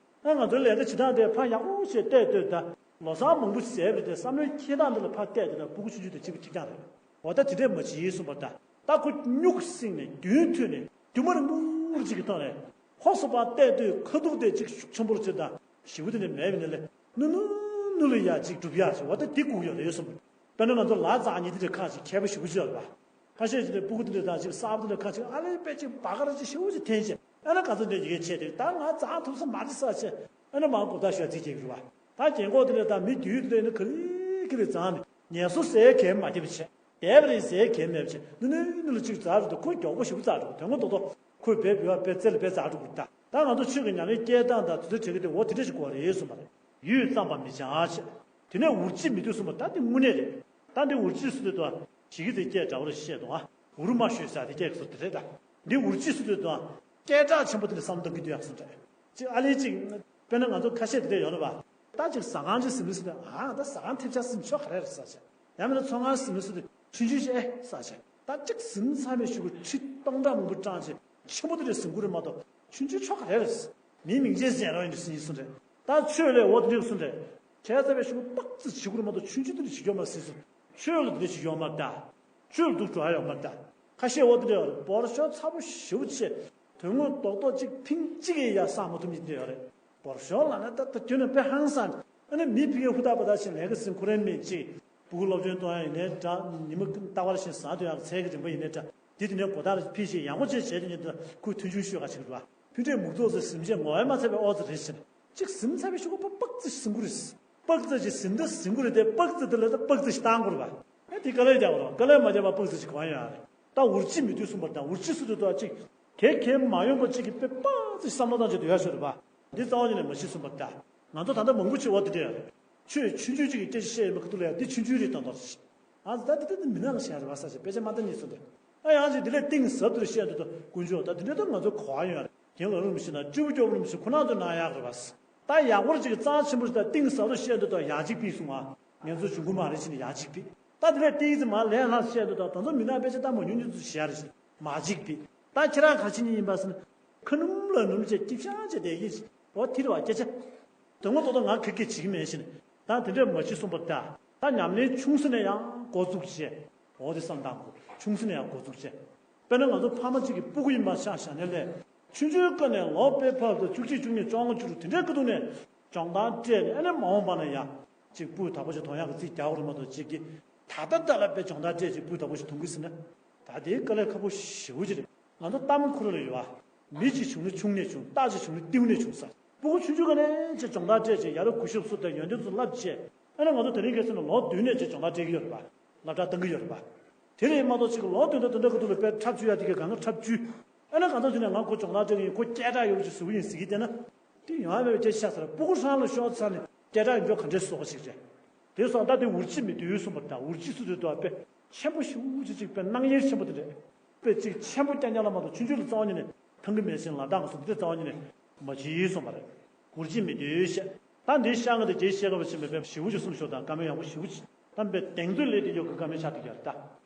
ཨ་ང་ཚོའི་ལས་ཀ་བྱེད་སྟངས་དེ་ཕར་ཡག་པོ་བྱས་བལྟས་ལྟོས་ད། ལོ་གསར་མང་པོ་བྱས་པ་རེད་དེ་བསམ་བློའི་འཁྱེར་སྟངས་འདི་ལ་ཕར་བལྟས་ཏེ་ད་སྤུ་གུ་ཆུང་ཆུང་དང་གཅིག་པ་གཅིག་རྐྱང་རེད། འོ་ད་དེ་འདྲས་མ་བྱེད་གསུངས་པར་ད། ད་ཁོ་སྨྱུག་བསྲིངས་ནས་མདུན་མཐུད་ནས་མདུན་མ་རིང་པོ་ཅིག་གི་ཐོག་ནས་ཧོ་སོ་པ་བལྟས་དུས་ཁ་ཐུག་དེ་ཅིག་ཤུགས་ཆེན་པོར་བྱེད་དང་ཞི་བོ་དེ་ནས་མེད་པ་ནས་ལས་ནུ་ནུ་ནུ་ལ་ཡ་ཅིག་སྒྲུབ་ཡ་ཅིག་འོ་ད་དེ་སྒུག་ཡོད་རེད་གསུངས། དཔེར་ན་ང་ཚོ་ལ་རྩ་གཉིས་དེ་འདྲ་ཁ་ཅིག་མཁས་པོ་ཞི་བོ་ཅིག་ཡོད་རེད་པ། ཁ་ཤས་ཅིག་ནས་སྤུ་གུ་དེ་འདྲ་དང་ཅིག་གསར་པ་དེ་འདྲ་ཁ་ཅིག་ཨ་ལས་པས་ཅིག་བ་ག་ར་ཅིག་ཞི་བོ་ཅིག་འཐེན་བྱས་ཨ་ན་ག་ཚོད་འདྲ་ཡི་གེ་ཆད་དེ་ད་ང་རྩ་ཐུབ་ས་མ་རེད་ས་ཆེ་ཨ་ན་མང་གོ་ད་ཤོད་རྩིས་བྱེད་ཀྱི་རེད་པ། ད་རྒན་གོག་དེ་འདྲ་དང་མི་རྒྱུད་དེ་འདྲ་ཡིན་ན་ག་ལེ་ག་ལེ་བརྫངས་ནས་ངལ་གསོ་ཟས་གས་མ་བརྒྱབ་བྱས། དེབ་རེ་ཟས་གས་མེད་པ་ཅིག་ནུ་ནུ་ནུ་ལ་ཅིག་འཛག་འགྲོ་དུས་ཁོ་མགྱོགས་པོ་ཞིག་འཛག་འགྲོ་དོན་ངོ་ཏོག་ཏོག་ཁོས་བེ་བེ་བ་བེ་རྩེ་ལ་བེ་འཛག་འགྲོ་དགོས་ད། ད་ང་ཚོ་ཆོས་ཀྱི་ཉམས་ལེན་སྐྱེལ་སྟངས་དང་དུས་ཚོད་བྲལ་གི་དེ་འོ་དེ་འདྲ་ཞིག་དགོས་རེད་གསུངས་པ་རེད། ཡུད་ཙམ་པ་མི་འཆང་ཞེས། དེ་ནས་འུར་ཅིག་མི་འདུག་གསུངས་པ་ད་དེ་དངོས་གནས་རེད། ད་འདི་འུར་ཅིག་སུ་དེ་དང་ཞིག་གི་དེ་སྐད་འདྲ་བོ་རེ་བཤད་འདུག་ཨ། འུར་མ་ཤོད་ཟེར་དེ་སྐད་ཀྱི་ཟུར་དེ་རེད་ད། འདི་འུར་ཅིག་སུ་དེ་དང་སྐད་གྲགས་ཆེན་པོ་དེ་ལ་བསམ་བློ་གཏོང་གི་འདུག་ཡག་གསུངས་རེད། ཅིག་ཨ་ལས་ཅིག་དཔེར་ན་ང་ཚོ་ཁ་ཤས་དེ་འདྲ་ཡོད་རེད་པ། ད་ཅིག་ཟ་ཁང་ཅིག་ཟིན་མི་སྲིད་དེ་ཨ་ད་ཟ་ཁང་ཐེབས་ཆག་ཟིན་ཆོག་ག་རེ་རེད་ཟ་བྱས། ཡང་མིན་ན་ཚོང་ཁང་ཟིན་མི་སྲིད་དེ་ཆུང་ཆུང་ཞིག་ཨེ་ཟ་བྱས། ད་ཅིག་ཟིན་ཚར་བའི་གཞུག་གུ་ཁྲི་སྟོང་ཕྲག་མང་པོ་བཀྲམ་བྱས་ཆེན་པོ་དེ་འདྲ་ཟིན་དགོས་རེད་མ་གཏོགས་ཆུང་ཆུང་ཆོག་ག་རེ་རེད། མིའི་མིང་ཅན་ཟན་རོགས་ཡིན་དུ་ཟིན་ཡིན་གསུངས་རེད། ད་ཆོས་ལས་འོ་དེ་འདྲ་གསུངས་རེད། བྱས་ཚར་བའི་གཞུག་གུ་ཏོག་ཙི་བྱེད་དགོས་རེད་མ་གཏོགས་ཆུང་ཆུང་དེ་འདྲ་བྱེད་ཀྱི་ཡོད་མ་ཟིན་གསུངས། ཆོས་ལ་དེ་འདྲ་བྱེད་ཀྱི་ཡོད་མ་རེད་ད། ཆོས་ལ་སྡུག་གྲོགས་ཡོད་མ་རེད་ད། ཁ་ཤས་འོ་དེ་འདྲ་ཡོད་རེད་འབོར་ཤོག་ཚ་པོ་ཞེ་པོ་བྱས། དོན་དངོས་རྡོག་རྡོག་གཅིག་ཐེངས་གཅིག་ཡང་ཡར་བསགས་མ་ཐུབ་མཁན་དེ་ཡོད་རེད། འབོར་ཤོག་ལབ་ན་ད་ལྟ་ཁྱོད་ནི་དཔེ་ཧང་སང་། ཨ་ནི་མི་ཕ་གིའི་ཧུར་ཐག་པ་ད་ཞིག་ལས་ཀ་ཟིན་ཁོ་རའི་མི་གཅིག་སྤུ་གུ་སློབ་སྦྱོང་གཏོང་ཡ་ཡིན་ནའི་འདྲ། ཉི་མ་རྟག་པར་བཞིན་ཟ་འདོད་ཡག་ཚལ་གྱི་རིམ་པ་ཡིན་ནའི་འདྲ། དེ་དེ་ནས་གོ་ཐག་ཕི་ཞིག་ཡག་པོ་བྱས་བྱས་དེ་ཉིད་དུ་ཁོས་མཐུན་འཇུག་ཤོད་ག་ཞིག་རེད་བ། ཕུ་འདྲེས་མུག་ཙོག་ཙེ་ཟིན་བྱས་ངོ་ཡ་མ་ཚད་པའི་ཨོ་ཙི་རེད་ཟེར། གཅིག་ཟིན་ཚར་བའི་ཤུགས་ཀོ་པ་པག་ཙི་ཟིན་དགོས་རེད། པག་ཙི་ཅིག་ཟིན་ད་ཟིན་དགོས་རེད་དེ་པག་ཙི་དེ་ལ་ད་པག་ཙི་ཞིག་བཏང་དགོས་རེད་བ། ཨེ་དེ་དཀའ་ལས་རྒྱག་དགོས་རེད་བ། དཀའ་ལས་མ་རྒྱག་པ་པག་ཙི་ཞིག་གོ་ཡ་ཡོད་རེད། ད་འུར་ཅིག་མི་འདུག་གསུངས་པ་དང་འུར་ཅིག་སུ་དེ་ད་ཅིག་གེ་གེ་མ་ཡོང་པ་གཅིག་གིས་དཔེ་པག་ཙི་བསམ་བློ་བཏང་བྱས་སྡོད་ཡ་ཤོད་རེད་པ། འདི་རྩ་བ་ཉིད་ནས་མ་ཤེས་གསུངས་པ་ད། ང་ཚོ་ད་ལྟ་མང་པོ་ཅིག་འོ་དེ་འདྲ་ཡོད་རེད། ཆོས་ཆུང་ཆུང་ཅིག་གི་སྐད་ཆ་བཤད་ཡོད་མེད་ཁ་ཐུག་ལ་ཡ་འདི་ཆུང་ཆུང་རེད་ད་མདོག་ཅིག་ཨ་ཙི་ད་འདི་ད་འདི་མི་ནག་ལ་བཤད་རེད་པ་ས་ཆ་དཔེ་ཆ་མ་ལྟ་ཉིད་གསུངས་ཏེ། ད་ཡང་ཅིག་འདི་ལས་གཏིང་ཟབ་ཏུ་བཤད་འདུག་ད་དཀོན་མཆོག་ད་འདི་འདྲ་ད་ང་ཚོ་གོ་བ་ཡོད་རེད། རྒན་ལགས་རུང་མི་ཤེས་ན་སྤྱི་བོ་སྐྱོབ་རུང་མི་ཤེས་ཁོ་ན་ཚོ་ན་ཡག་རེད་པ། ད་ཡག་པོ་ཅིག་གི་རྩ་ཆེན་པོ་ཞིག་ད་གཏིང་ཟབ་ཏུ་བཤད་འདུག་ད་ཡག་ཅིག་པིག་གསུངས་ཨ། ངས་ཚོ་བྱུང་གི་མ་རེད་ཅེས་ནས་ཡག་ཅིག་པིག་ད་དེ་ལས་ཏིག་ཙི་མ་ལས་ལྷག་བཤད་འདུག་ད་ད་ཚོ་མི་ནག་དཔེ་ཆ་ལྟ་མ་མྱོང་མྱོང་ཚོ་བཤད་རེད། མ་ཅིག་པིག་ད་ཁྱེད་རང་ག་ཅི་ཉིད་ཡིན་པ་ཟེར་ན། ཁ་ནུམ་ལ་ནུམ་བྱས་སྐྱིད་ཤང་བྱས་བསྡད་ཀྱི་འོ་དེ་རེད་བ་སྐད་ཆ། དོན་ངོ་ཐོག་ཐོག་ང་ཁེར་སྐད་བྱེད་ཀྱི་མེད་ཤེས་ནས་ད་དེ་འདྲས་མ་བྱེད་གསུངས་པ་ད། ད་ཉམས་ལེན་ཆུང་ས་ནས་ཡང་འགོ་བཙུགས་བྱས། འོ་དེ་བསམ་བཏང་དགོས་ཆུང་ས་ནས་ཡང་འགོ་བཙུགས་བྱས། དཔེར་ན་ང་ཚོ་ཕ་མ་གཅིག་གི་སྤུ་གུ་ཡིན་པ་ཆ་བཞག་ནས་ལས། ཆུང་ཆུང་སྐབས་ནས་ལོ་དཔེ་ཕབ་དུ་བཅུ་གཅིག་བཅུ་གཉིས་བཅོ་ལྔ་བཅུ་དྲུག་དེ་འདྲའི་སྐབས་དུས་ནས་སྦྱོང་བརྡར་སྤྲད་ནས་ཨ་ནི་མ་འོངས་པ་ན་ཡང་གཅིག་སྤུས་དག་པོ་ཞིག་གཏོང་ཡག་གི་རྩིས་རྒྱག་དགོས་རེད་མ་གཏོགས་གཅིག་གིས་ད་ལྟ་ད་ལ་དཔེ་སྦྱོང་བརྡར་སྤྲད་ཅིག་སྤུས་དག་པོ་ཞིག་གཏོང་གི་ཟེར་ན། ད་དེའི་དཀའ་ལས་ཁག་པོ་ཞེ་པོ་ཅིག་རེད། ང་ཚོ་གཏམ་ཁོ་རང་ལ་ཡོད་ཨ། མི་གཅིག་བྱུང་ན་ཆུང་ནས་བྱུང་། སྟག་གཅིག་བྱུང་ན་སྟེའུ་ནས་བྱུང་ས། སྤུ་གུ་ཆུང་ཆུང་ག་ནས་ཅིག་སྦྱོང་བརྡར་སྤྲད་ཅིག་ཡ་རབས་གུས་ཞབས་སུ་དང་ཡོན་ཏན་ཚོ་བསླབ་བྱས། ཨ་ནི་ང་ཚོ་དེ་རིང་ཁ་སང་ནས་ལོ་བདུན་ནས་ཅིག་སྦྱོང་བརྡར་སྤྲད་ཀྱི་ཡོད་རེད་པ། སློབ་གྲྭ་བཏང་གི་ཡོད་རེད་པ། དེ་རེད་མ་གཏོགས་ཅིག་ལོ་བདུན་དང་བདུན་ཕྲག་དགུ་ལ་དཔེ་འཁྲབ་བཅུག་ཡ་དེ་ག་གང་ག་འཁྲབ་བཅུག་ཨ་ནི་གང་ཚོད་བྱུང་ནས་ང་ཁོ་སྦྱོང་བརྡར་སྤྲད་ཀྱི་ཡིན། ཁོ་སྐད་གྲགས་ཡོད་པ་ཅིག་བཟོ་གི་ཡིན་ཟེར་གྱི་བསྡད་ན། དེ་ཡོང་ཡ་མེད་པའི་སྐད་ཆ་ཆགས་ཚར། སྤུ་གུ་སྲང་ལ་ཤོར་ཚར་ནས་སྐད་གྲགས་ཡོད་མཁན་ག་འདྲས་བཟོ་ག་ཞིག་རེད། དེ་སོང་ད་དེ་འུར་ཅིག་མི་འདུག་གསུངས་པ་དང་འུར་ཅིག་སུ་དེ་འདུག་དཔེ་ཆེན་པོ་ཞེ་པོ་ཅིག་ཅིག་དཔེ་སྣང་ཡལ་ཆེན་པོ་དེ་འདྲས། དཔེ་ཅིག་ཆེན་པོ་རྐྱང་རྐྱང་ལ་མ་གཏོགས་ཆུང་ཆུང་ལ་རྩ་བ་ཉིད་ནས་ཕན་གི་མེད་ཅིང་ལ་དྭགས་སོགས་འདི་རྩ་བ་ཉིད་ནས་མ་བྱེད་གསུངས་པ་རེད། འུར་ཅིག་མི་འདུག་ཞེས། ད་འདི་ཤ་ང་དེ་རྗེས་ཤེས་ཀ་བ་ཆེན་པོའི་ཕན་ཞེ་པོ་ཅིག་གསུངས་ཤོག་དང་བཀའ་མོལ་ཡག་པོ་ཞེ་པོ་ཅིག་དམ་པའི་གདེང་ཚོད་ལས་དེ་ཡོད་གི་བཀའ་མོལ་ཆགས་ཀྱི་ཡོད་རེད་ད།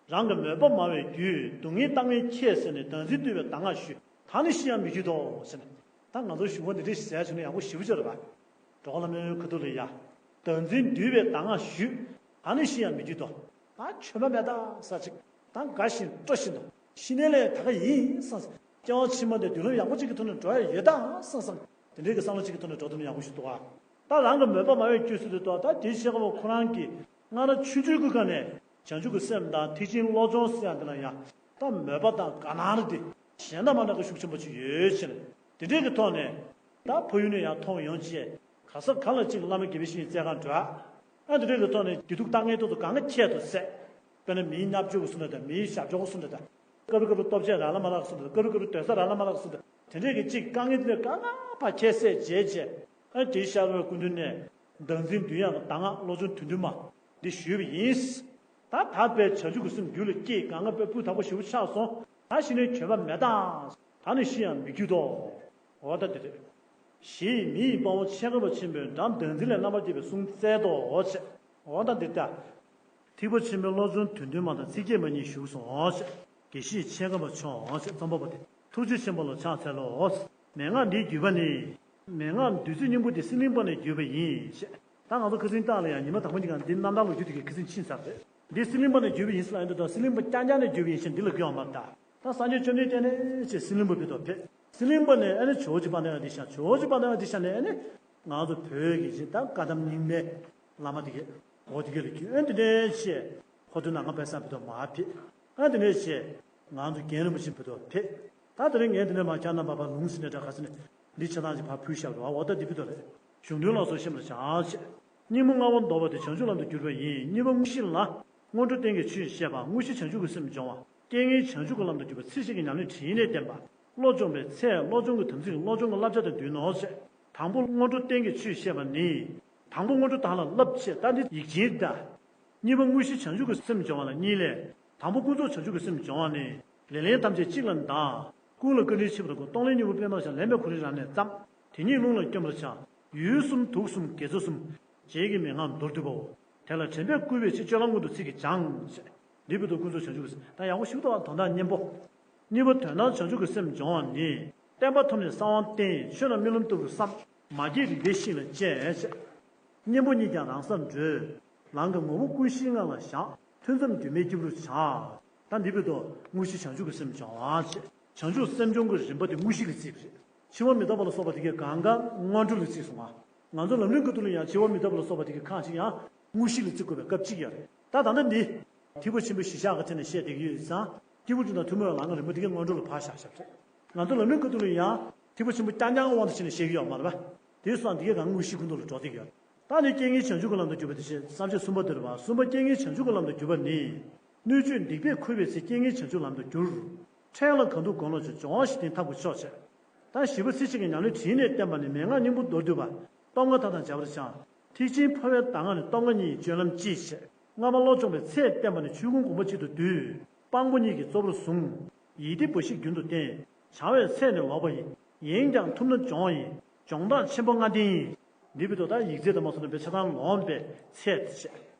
རང་གི་མོས་པ་མང་བའི་རྒྱུས་སྡུག་བསྔལ་ལྟ་ངན་ཁྱད་བསད་ནས་བདག་འཛིན་འདུལ་བའི་གདམས་ངག་ཞུས། ད་ནི་ཤི་ཡང་མི་རྒྱུད་དོ་ཟེར་ནས། ད་ང་ཚོ་གཞུང་པ་འདི་འདྲས་ཞིག་ཟེར་བྱུང་ན་ཡག་པོ་ཞེ་པོ་ཅིག་རེད་པ། གྲོགས་བླ་མའི་ཁ་ཐུག་ལ་ཡ། བདག་འཛིན་འདུལ་བའི་གདམས་ངག་ཞུས། ད་ནི་ཤི་ཡང་མི་རྒྱུད་དོ། ད་ཆོས་པ་མེད་ད་ས་ཅིག་ད་དགའ་བཞིན་སྤྲོ་བཞིན་དུ་ཤི་ནས་ལས་ད་ག་ཡིན་བསམ། སྐྱེ་བ་ཕྱི་མ་འདི་མདུན་ལམ་ཡག་པོ་ཅིག་གི་ཐོག་ནས་འགྲོ་ཡ་ཡོད་ད་བསམ་བསམ། དེ་འདྲའི་གི་བསམ་བློ་ཅིག་གི་ཐོག་ནས་འགྲོ་ཐུབ་ན་ཡག་པོ་ཞིག་འདུག་ཨ། ད་རང་གི་མོས་པ་མ་བའི་དཀྱུས་སུ་དུ་ཏོ་ད་དེའི་ཤེས་ཀ་བོ་ཁོ་རང་གིས་སྔ་རབས་ཆུང་ཆུང་གི་སྒང་ནས་བྱང་ཆུབ་ཀྱི་སེམས་དང་ཐེག་ཆེན་བློ་སྦྱོང་ཟེར་ཡ་འདི་ལ་ཡང་ད་མོས་པ་དང་དགའ་སྣང་རེ་དེ་གཞན་དང་མ་འདྲ་གི་ཤུགས་ཆེན་པོ་ཅིག་ཡོད་ཕྱིར། དེ་འདྲའི་གི་ཐོག་ནས་ད་ཕ་ཡུལ་ནས་ཡང་མཐོང་ཡོང་ཅེས་ག་ས་ག་ལ་ཅིག་བླ་མ་དགེ་བའི་བཤེས་གཉེན་བཙལ་གར་འགྲོ་ཨ། ཨ་དེ་འདྲའི་གི་ཐོག་ནས་བདེ་སྡུག་ལྟ་ངན་ཐོག་ཏུ་གང་ག་ཁྱད་དུ་བསད། དཔེར་ན་མིའི་མནར་གཅོད་ཀྱི་སུ་འདྲ་དང་མིའི་ཞབས་ཕྱོགས་སུ་འདྲ་དང་། སྐབས་རེ་སྐབས་རེ་ལྟོ་ཆས་རག་ལ་མ་རག་སུ་འདྲ་དང་སྐབས་རེ་སྐབས་རེ་སྡོད་ས་རག་ལ་མ་རག་སུ་འདྲ་དེ་འདྲས་ཀྱི་གཅིག་དཀའ་ངལ་དེ་འདྲས་གང་ག་ཕར་ཁྱད་བསད་བྱས་བྱས། ཨ་དེའི་ཤར་བའི་སྐུ་མདུན་ནས་བདག་འཛིན་འདུལ་ཡག་གི་གདམས་ངག་བློ་སྦྱོང་བདུན་བདུན་མ་འདི་ཞུས་པ་ཡིན། ད་ད་དཔེ་བྱང་ཆུབ་ཀྱི་སེམས་རྒྱུད་ལ་སྐྱེས་གང་ག་དཔེ་སྤུས་དག་པོ་ཞེ་པོ་ཆགས་སོང་། ད་ཤི་ནས་གྱོད་པ་མེད་ད། ད་ནི་ཤི་ཡང་མི་རྒྱུད་དོ། འོ་ད་དེ་རེད། ཞེས་མི་ཡི་དཔའ་བོ་ཆེ་མཁས་པ་ཆེན་པོས་འགྲམ་བདག་འཛིན་ལས་རྣམ་པར་རྒྱལ་བའི་གསུང་བསྩལ་ཏོ་འོ་ཅེས། འོ་ད་འདི་ལྟ། ཐེག་པ་ཆེན་པོའི་བློ་སྦྱོང་བདུན་བདུན་མ་དང་ཚིག་བརྒྱད་མ་གཉིས་བཞུགས་སོ་འོ་ཅེས། དགེ་བཤེས་ཆེ་མཁས་པ་མཆོག་འོ་ཅེས་རྩོམ་པ་པོ་དེ་ཐུགས་རྗེ་ཆེན་པོ་ལ་ཕྱག་འཚལ་ལོ། མན་ངག་འདིའི་བརྒྱུད་པ་ནི། མན་ངག་བདུད་རྩི་སྙིང་པོ་དེ་སིང་གླིང་པ་ནས་བརྒྱུད་པ་ཡིན་ཞེས། ད་ང་ཚོ་ཁ་སང་ཏང་ལ་ཡང་ཉི་མ་དང་པོ་གཉིས་ཀ་འདི་རྣམ་ཐར་ལོ་རྒྱུས་དེ་གའི་ཁ་སང་ཕྱིན་ཚར་རེད། འདི་སི་ལིང་པ་ནས་བརྒྱུད་པ་ཡིན་ཟེར་ལབ་ཡོང་དུས་ད་སི་ལིང་པ་རྐྱང་རྐྱང་ནས་བརྒྱུད་པ་ཡིན་ཞེས་འདི་ལ་གོ་ཡོང་མ་རེད་ད། ད་སངས་རྒྱས་བཅོམ་ལྡན་འདས་ནས་ཅེས་སི་ལིང་པ་བོད་དུ་ཕེབས། སི་ལིང་པ་ནས་ཨ་ནི་ཇོ་བོ་རྗེ་དཔལ་ལྡན་ཨ་ཏི་ཤ། ཇོ་བོ་རྗེ་དཔལ་ལྡན་ཨ་ཏི་ཤ་ནས་ཨ་ནི་ང་ཚོ་བོད་ཀྱི་ཅིག་ད་བཀའ་གདམས་རྙིང་མའི་བླ་མ་དེ་གས་འོ་དེ་གས་ལ་བརྒྱུད། ཨ་ནི་དེ་ནས་ཅེས་ཧོར་དུ་ནང་པ་བོད་ས་བོད་དུ་མར་ཕེབས། ཨ་ནི་དེ་ནས་ཅེས་ང་ཚོ་རྒན་རིན་པོ་ཆེ་བོད་དུ་ཕེབས། ད་དེ་རིང་ངས་དེ་ནས་མར་ཁྱེད་རྣམ་པ་ཕར་ལུང་ཟིན་ནས་འདྲ་ག་ཟིན་ནས་འདི་ཆ་ཚང་ཅིག་ཕར་ཕུལ་བཞག་རེད་བ། འོ་ད་འདི་བོད་དུ་རེད། གཞུང་དོན་ལ་སོགས་ཤེས་པར་བྱ་ཞེས། སྙིང་པོ་ལྔ་པོ་འདོར་བ་དེ་བྱང་ཆུབ་ལམ་དུ་གྱུར་པ་ཡིན། གཉིས་པ་དངོས་གཞི་ལ། སྔོན་འགྲོ་རྟེན་གྱི་ཆོས་བཤད་པ། དངོས་གཞི་བྱང་ཆུབ་ཀྱི་སེམས་སྦྱོང་བ། རྐྱེན་ངན་བྱང་ཆུབ་ཀྱི་ལམ་དུ་གྱུར་པ། ཚེ་གཅིག་གི་ཉམས་ལེན་དྲན་ནས་བསྟན་པ། བློ་སྦྱོང་བའི་ཚད། བློ་སྦྱོང་གི་དམ་ཚིག། བློ་སྦྱོང་གི་བསླབ་བྱ་དང་བསྡུས་ནོ་ཞེས། དང་པོ་སྔོན་འགྲོ་རྟེན་གྱི་ཆོས་བཤད་པ་ནི། དང་པོ་སྔོན་འགྲོ་བདག་ལ་བསླབ་ཅེས་ད་འདི་ཡིག་ཆེན་ད། གཉིས་པ་དངོས་གཞི་བྱང་ཆུབ་ཀྱི་སེམས་སྦྱོང་བ་ལ་གཉིས་ལས། དང་པོ་ཀུན་རྫོབ་བྱང་ཆུབ་ཀྱི་སེམས་སྦྱོང་བ་ནི། ལེ་ལན་ཐམས་ཅད་གཅིག་ལ་འདང་། ཀུན་ལ་བཀའ་དྲིན་ཆེ་བར་གོ། གཏོང་ལེན་གཉིས་པོ་དཔེ་མ་བྱ། ལེན་པའི་གོ་རིམ་རང་ནས་བརྩམས། དེ་ཉིད་ལུང་ལ་བསྐྱོན་པར་བྱ། ཡུལ་གསུམ་དུག་གསུམ་དགེ་རྩ་གསུམ། རྗེས་ཀྱི་མན་ངག་མདོར་བསྡུས་པའོ། དེ་ལ་དྲན་པས་བསྐུལ་བའི་ཕྱིར་སྤྱོད་ལམ་སྔོན་དུ་ཚིག་གིས་སྦྱང་། འདི་བོད་དུ་ཀུན་རྫོབ་བྱང་ཆུབ་ཀྱི་སེམས་ད་ཡག་པོ་ཞིག་འདུག་བ། དོན་དག་སྙན་པོ། གཉིས་པ་དོན་དམ་བྱང་ཆུབ་ཀྱི་སེམས་སྦྱོང་བ་ནི། བསྟན་པ་ཐོབ་ནས་གསང་བ་བསྟེན། ཆོས་རྣམས་རྨི་ལམ་ལྟ་བུར་བསམ། མ་སྐྱེས་རིག་པའི་ཤིང་ལ་བཅས། གཉེན་པོ་གཉིས་ཀྱང་རང་སར་གྲོལ། ལམ་གྱི་ངོ་བོ་ཀུན་གཞིའི་ངང་ལ་བཞག། ཐུན་མཚམས་སྒྱུ་མའི་སྐྱེས་བུར་བྱ། ད་འདི་བོད་དུ་དངོས་གཞི་བྱང་ཆུབ་ཀྱི་སེམས་སྦྱོང་བ་ཞེས། བྱང་ཆུབ་སེམས་སྦྱོང་གི་རིམ་པ་དེ་དངོས་གཞི་ལ་བརྩིས་པ་རེད། འཆི་བ་མི་རྟག་པ་ལ་སོགས་པ་དེ་གའི་གང་ག་སྔོན་འགྲོ་ལ་བརྩིས་སོང་ང་། ང་ཚོ་ལམ་རིམ་ཁ་ཐུག་ལ་ཡང་འཆི་བ་མི་རྟག་པ་ལ་སོགས་པ་དེ་གའི་ཁག་ཅིག་ཡང་དངོས་གཞི་ལ་བརྩི་དགོས་པའི་སྐབས་གཅིག་ཡོད་རེད། ད་ད་ལྟ་འདི། ཐེག་པ་ཆེན་པོའི་གཞི་བཞག་གི་ཐད་ནས་བཤད་བསྡད་ཀྱི་ཡོད་ཙང་། སྐྱེས་བུ་འདི་དང་ཐུན་མོང་བའི་ལམ་ལྔ་རིམ་པ་འདི་གའི་སྔོན་འགྲོ་ལ་ཕར་བཞག་བཞག་རེད། ང་ཚོ་ལམ་རིམ་ཁ་ཐུག་ལ་ཡང་ཐེག་པ་ཆེན་པོ་རྐྱང་རྐྱང་དབང་དུ་བྱས་ནས་བཤད་ཀྱི་ཡོད་མ་རེད་པ། དེ་སོང་འདི་གའི་གང་དངོས་གཞི་ཀུན་རྟོག་ལ་འགྲོ་བསྡད་ཀྱི་ཡོད། ད་ནི་རྐྱེན་ངན་བྱང་ཆུབ་ཀྱི་ལམ་དུ་གྱུར་པ་དེ་བཤད། བསམ་བྱ་གསུམ་པ་དེ་རེད་པ། གསུམ་པ་རྐྱེན་ངན་བྱང་ཆུབ་ཀྱི་ལམ་དུ་གྱུར་པ་ནི། སྣོད་བཅུད་སྡིག་པས་ཁོལ་བའི་ཚེ། རྐྱེན་ངན་བྱང་ཆུབ་ལམ་དུ་འགྱུར། འཕྲལ་ལ་གང་ཐུབ་དགོངས་ལ་བྱོན། སྦྱོང་བ་བཞི་ལྡན་ཐབས་ཀྱི་མཆོག་བྱས། ད་བཞི་པ་ཚེ་གཅིག་གི་ཉམས་ལེན་དྲིས་ནས་བསྟན་པ་ནི། མན་ངག་སྙིང་པོ་མདོར་བསྡུས་པ། སྟོབས་ལྔ་མཐའ་དག་སྦྱར་བར་བྱ། ཐེག་ཆེན་འཕོ་བའི་གདམས་ངག་ནི། སྟོབས་ལྔ་ཉིད་སྤྱོད་ལམ་སྤྱི་བྱས། སྔ་མ་བློ་སྦྱོང་བའི་ཚད་བསྟན་པ་ནི། ཆོས་ཀུན་དགོངས་པ་གཅིག་ཏུ་བསྡུས། དཔང་པོ་གཉིས་ཀྱིས་གཙོ་བོར་བཟུང་། ཡིད་བདེ་འབའ་ཞིག་རྒྱུན་དུ་བསྟེན། བྱ་བའི་ཚད་ནི་ལོག་པ་ཡིན། ཡིན་ཀྱང་ཐུབ་ན་སྦྱོང་བ་ཡིན། སྦྱོང་བརྡར་ཆེན་པོ་ལྔ་ལྡན་ཡིན། འདི་བོད་དུ་ད་ཡིག་ཚད་དུ་མ་སོང་ན་བོད་ཆ་ཚང་ལོངས་པའི་ཚད་དེ་བཤད།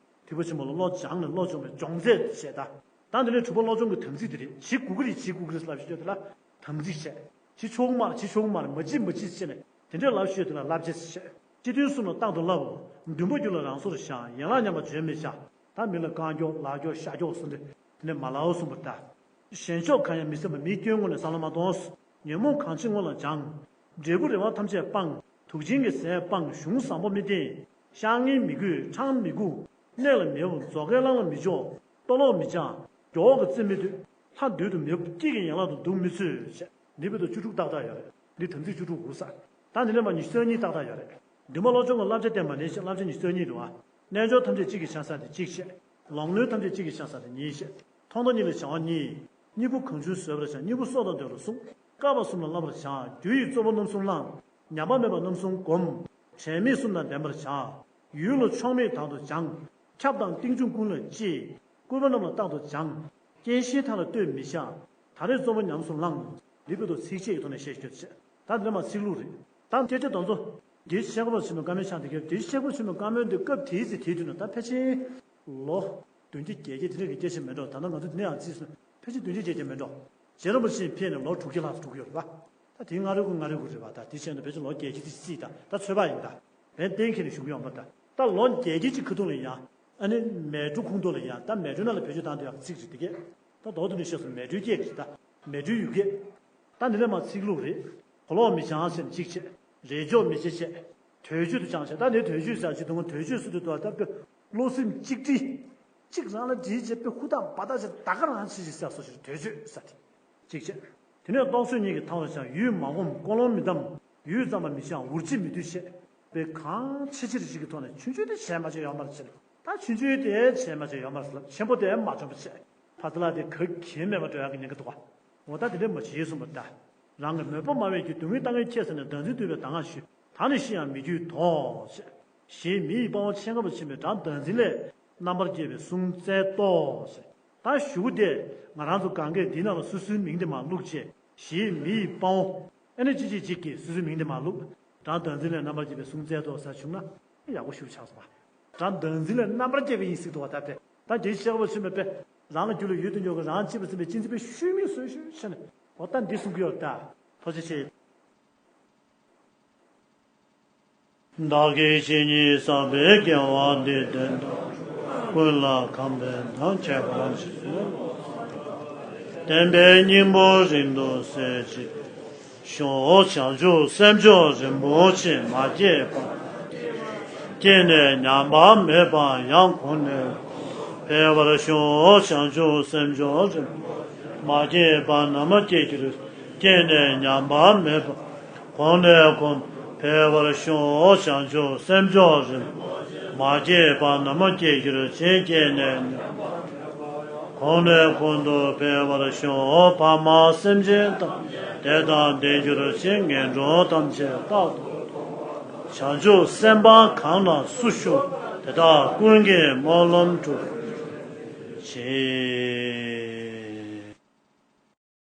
ཐེག་པ་ཆེན་པོ་ལ་བློ་སྦྱངས་ནས་བློ་སྦྱོང་བའི་སྦྱོང་ཚད་དེ་བཤད་ད། ད་འདི་ནས་དྲུག་པ་བློ་སྦྱོང་གི་དམ་ཚིག་དེ་རེད། བྱེད་དགོས་ཀྱི་རེད་བྱེད་དགོས་ཀྱི་རེད་ལབ་ཤེས་ཡོད་དེ་ལ་དམ་ཚིག་བཤད། བྱེད་ཆོག་གི་མ་རེད་བྱེད་ཆོག་གི་མ་རེད་མ་བྱེད་མ་བྱེད་ཟེར་ནས་དེ་འདྲས་ལབ་ཤེས་ཡོད་དེ་ལ་བསླབ་བྱ་ཟེར་བཤད། སྤྱི་དོན་གསུམ་ལ་རྟག་ཏུ་བསླབ་བོ། འདུན་པ་རྒྱུད་ལ་རང་སོར་བཞག་ཡན་ལག་ཉམས་པར་བརྗོད་མི་བྱ། ད་མི་ལ་རྐང་མགྱོགས་ལག་མགྱོགས་ཤ་མགྱོགས་གསུངས་ཏེ། དེ་ནས་མ་ལའོ་གསུངས་པ་ལྟར། ཞེན་ཕྱོགས་གང་ཡང་མི་སེམས་པ། མི་སྐྱོན་དངོས་ནས་བསམ་བློ་མ་གཏོང་། ཉོན་མོངས་གང་ཆེ་དངོས་ལ་སྦྱང་། འབྲས་བུ་རེ་བ་ཐམས་ཅད་སྤང་། དུག་ཅན་གྱི་ཟས་སྤང་། གཞུང་བཟང་པོ་མི་བསྟེན། བཤགས་གཉེན་མི་དགོས། ཁྲང་མི་སྒུག་གནས་ལ་མེད་པ། རྫོགས་ཁའི་གླང་ལ་མི་འཇོག་སྟོད་ལོག་མི་སྦྱང་། མགྱོགས་ཀྱི་རྩེ་མི་གཏོད། ལྷ་འདུལ་དུ་མེད་པ། སྐྱིད་ཀྱི་ཡན་ལག་ཏུ་འདུག་མི་ཚུད་ཅེས། འདི་བོད་དུ་བཅུ་དྲུག་ཏག་ཏག་ཡོད་རེད། འདི་དམ་ཚིག་བཅུ་དྲུག་འུར་ས། ད་འདི་ནས་མར་ཉི་ཤུ་རྩ་གཉིས་ཏག་ཏག་ཡོད་རེད། འདུན་མ་བློ་སྦྱོང་གི་བསླབ་བྱ་བསྟན་པ་ནི་ཞེས་བསླབ་བྱ་ཉི་ཤུ་རྩ་གཉིས་རེད་བ། རྣལ་འབྱོར་ཐམས་ཅད་གཅིག་གི་ཆགས་ས་དེ་གཅིག་བྱས། ལོག་གནོན་ཐམས་ཅད་གཅིག་གི་ཆགས་ས་དེ་གཉིས་བྱས། མཐོང་ལྟ་གཉིས་ལ་བྱ་བ་གཉིས། གཉིས་པོ་གང་བྱུང་བཟོད་པར་བྱ། གཉིས་པོ་སྲོག་དང་བསྡོས་ལ་བསྲུང་། བསྐལ་པ་གསུམ་ལ་བསླབ་པར་བྱ། རྒྱུ་ཡི་གཙོ་བོ་རྣམ་གསུམ་བླང་། ཉམས་པ་མེད་པར་རྣམ་གསུམ་བསྒོམ། དྲན་མེད་གསུམ་དང་ལྡན་པར་བྱ། ཡུལ་ལ་ཕྱོགས་མེད་དག་ཏུ་སྦྱང་། ཁྱབ་དང་རྟིང་འབྱུང་ཀུན་ལ་གཅེས། བསྐུལ་བ་རྣམས་ལ་རྟག་ཏུ་སྦྱང་། རྐྱེན་ཤིན་ཐ་ལ་ལྟོས་མི་བྱ། ད་རེས་གཙོ་བོ་ཉམས་སུ་བླང་། འདི་བོད་དུ་ཚིགས་བཅད་ཀྱི་ཐོག་ནས་བཤད་རྒྱུ་བྱས། ད་འདི་ལ་མ་ཚིག་ལྷུག་རེད། ད་སྐད་ཆ་དེ་ཚོ། རྒྱལ་སྲས་ཆེན་པོ་ཆེན་པོའི་བཀའ་མོལ་ཆགས་འདི་གའི་རྒྱལ་སྲས་ཆེན་པོ་ཆེན་པོའི་བཀའ་མོལ་འདི་སྐབས་དེའི་ཚེ་དེའི་དུས་ན་ད་ཕལ་ཆེར། ལོ། བདུན་བརྒྱ་བརྒྱད་བརྒྱ་དེ་འདྲ་གི་སྐད་ཆ་མེད་འགྲོ། ད་ལྟ་ང་ཚོ་འདི་ནས་ཡང་བརྩིས་སོང་ཕལ་ཆེར་བདུན་བརྒྱ་བརྒྱད་བརྒྱ་མེད་འགྲོ། རྗེ་རིན་པོ་ཆེ་ཕེབས་ནས་ལོ་དྲུག་བརྒྱ་ལྷག་འགྲོ་གི་ཡོད་རེད་པ། ད་དེའི་སྔ་རོལ་གུ་སྔ་རོལ་གུ་རེད་པ། ད་དེ་བྱས་ན་ཕལ་ཆེར་ལོ་བརྒྱད་བརྒྱ་དེ་སྲིད་ད་ད་ཚོད་དཔག་ཡིན་ད། བན་བསྟན་འཁྱེར་ནས་བཞུགས་ཡོང་པ་ད། ད་ལོ་བརྒྱད་བརྒྱ་ཅིག་ཁ་ཐུག་ལ་ཡང་། ཨ་ནི་མལ་གྲོ་ཁུང་ཐོག་ལ་ཡང་ད་མལ་གྲོ་ནང་ལ་བེད་སྤྱོད་བཏང་དུས་ཡག་ཚིག་རེད་དེ་གས། ད་རྡོག་ཏུ་ནི་ཤེས་སོང་མལ་གྲོའི་སྐད་རེད་ད། མལ་གྲོའི་ཡུལ་སྐད། ད་འདི་ནས་མ་ཚིག་ལྷུག་རེད། གོ་ལོག་མི་སྦྱང་ཟེར་ནས་གཅིག་བྱས། རེས་འཇོག་མི་བྱེད་བྱས། དོལ་རྒྱུད་དུ་སྦྱང་བྱས། ད་ནི་དོལ་རྒྱུད་ཟེར་ཅིག་དུང་དོལ་རྒྱུད་སུ་དུ་དོ་ད་པེ་བློ་སེམས་གཅིག་སྒྲིལ། གཅིག་རང་ལ་སྒྲིལ་བྱས་པེ་ཧུ་དང་བ་དག་བྱས་ད་ག་རང་ཆི་ཞིག་ཟེར་སོ་ཞིག་དོལ་རྒྱུད་ཟེར་ཏེ། གཅིག་བྱས། དེ་ནས་རྟོག་བཟོ་གཉིས་ཀྱིས་ཐང་རུ་བྱང་ཡུལ་མ་བསྒོམ་ཀོ་ལོང་མི་བསྡམ། ཡུལ་ཙམ་པ་མི་བྱང་འུར་ཅིག་མི་སྡུད་བྱས། པེ་གང་ཆེ་ཆེར་ཞིག་གི་ཐོག་ནས་ཆུང་ཆུང་དེ་བྱས་མ་བྱས་ཡོད་མ་རེད་ཟེར། ད་ཆུང་ཆུང་དེ་བྱས་མ་བྱས་ཡོད་མ་རེད་ཟེར་ལབ་ཆེན་པོ་དེ་མ་བྱུང་བ་བྱས། ཕ་ཙི་ལ་དེ་ག་གེ་མེད་པ་འགྲོ་ཡག་གི་ཉེན་ཁ་འདུག་ག་འོ་ད་དེ་འདྲ་མ་བྱེད་གསུངས་པ་ད། རང་གི་མོས་པ་སྨྲ་བའི་རྒྱུ། སྡུག་བསྔལ་ལྟ་ངན་ཁྱད་བསད་ནས། བདག་འཛིན་བཏུལ་བའི་གདམས་ངག་ཞུས། ད་ནི་ཤི་ཡང་མི་རྒྱུད་དོ། ཞེས་མི་ཡི་དཔའ་བོ་ཆེན་ཁ་པོ་ཆེན་པོས་དགྲ་བདག་འཛིན་ལས་རྣམ་པར་རྒྱལ་བའི་གསུང་བསྩལ་ཏོ། ད་ཞུ་དེ་ང་རང་ཚོ་གང་གས་འདི་ནང་ལ་སོ་སོའི་མིང་དེ་མ་བླུགས་བྱས་ཞེས་མི་ཡི་དཔའ་བོ་ཨེ་ནི་ཅི་ཅི་ཅིག་གིས་སོ་སོའི་མིང་དེ་མ་བླུགས། དགྲ་བདག་འཛིན་ལས་རྣམ་པར་རྒྱལ་བའི་གསུང་བསྩལ་ཏོ་ཟེར་བྱུང་ན་ཡག་པོ་ཞུ་ཆགས་སོང་བ། དགྲ་བདག་འཛིན་ལས་རྣམ་པར་རྒྱལ་བའི་ཡིན་སྲིད་དོ་བ་ད་དེ་ད་རྒྱལ་སྲས་ཆེན་པོ་ཆེན་པོས་པས་རང་ལ་རྒྱུ་ལ་ཡོད་དུ་ཉོ་གི་རང་གཅེས་པར་འཛིན་པའི་གཅེས་འཛིན་པའི་ཤུལ་མིག་སོན་ཤུལ་ཕྱིན་ནས་འོ་ད་འདི་གསུང་གི་ཡོད་ད། ཐུགས་རྗེ་ཆེ། བདག་གིས་ཇི་སྙེད་བསགས་པའི་དགེ་བ་འདི་དོན་དུ། ཀུན་ལ་གང་ཕན་དང་ཁྱད་པར་ཅན། བསྟན་པའི་སྙིང་པོ་རིང་དུ་གསལ་ཅིང་། ཞུ། བྱང་ཆུབ་སེམས་མཆོག་རིན་པོ་ཆེ་མ་སྐྱེས་པ། སྐྱེས་ནས་ཉམས་པ་མེད་པ་ཡང་གོང་ནས་འཕེལ་བར་ཤོག། བྱང་ཆུབ་སེམས་མཆོག་རིན་པོ་ཆེ་མ་སྐྱེས་པ་ནམ་སྐྱེ་འགྱུར། སྐྱེས་ནས་ཉམས་པ་མེད་པ། གོང་ནས་གོང་དུ་འཕེལ་བར་ཤོག། བྱང་ཆུབ་སེམས་མཆོག་རིན་པོ་ཆེ་མ་སྐྱེས་པ་ནམ་སྐྱེ་འགྱུར་ཅིང་། སྐྱེས་ནས་ཉམས་པ་གོང་ནས་གོང་དུ་འཕེལ་བར་ཤོག། ཕ་མ་སེམས་ཅན་ཐམས་ཅད་དེ་དང་ལྡན་གྱུར་ཅིག། ངན་འགྲོ་ཐམས་ཅད་རྟག་ཏུ་ཐོབ། བྱང་ཆུབ་སེམས་དཔའ་གང་ལ་སུ་ཞུགས། དེ་དག་ཀུན་གྱིས་སྨོན་ལམ་འགྲུབ་ཅིག།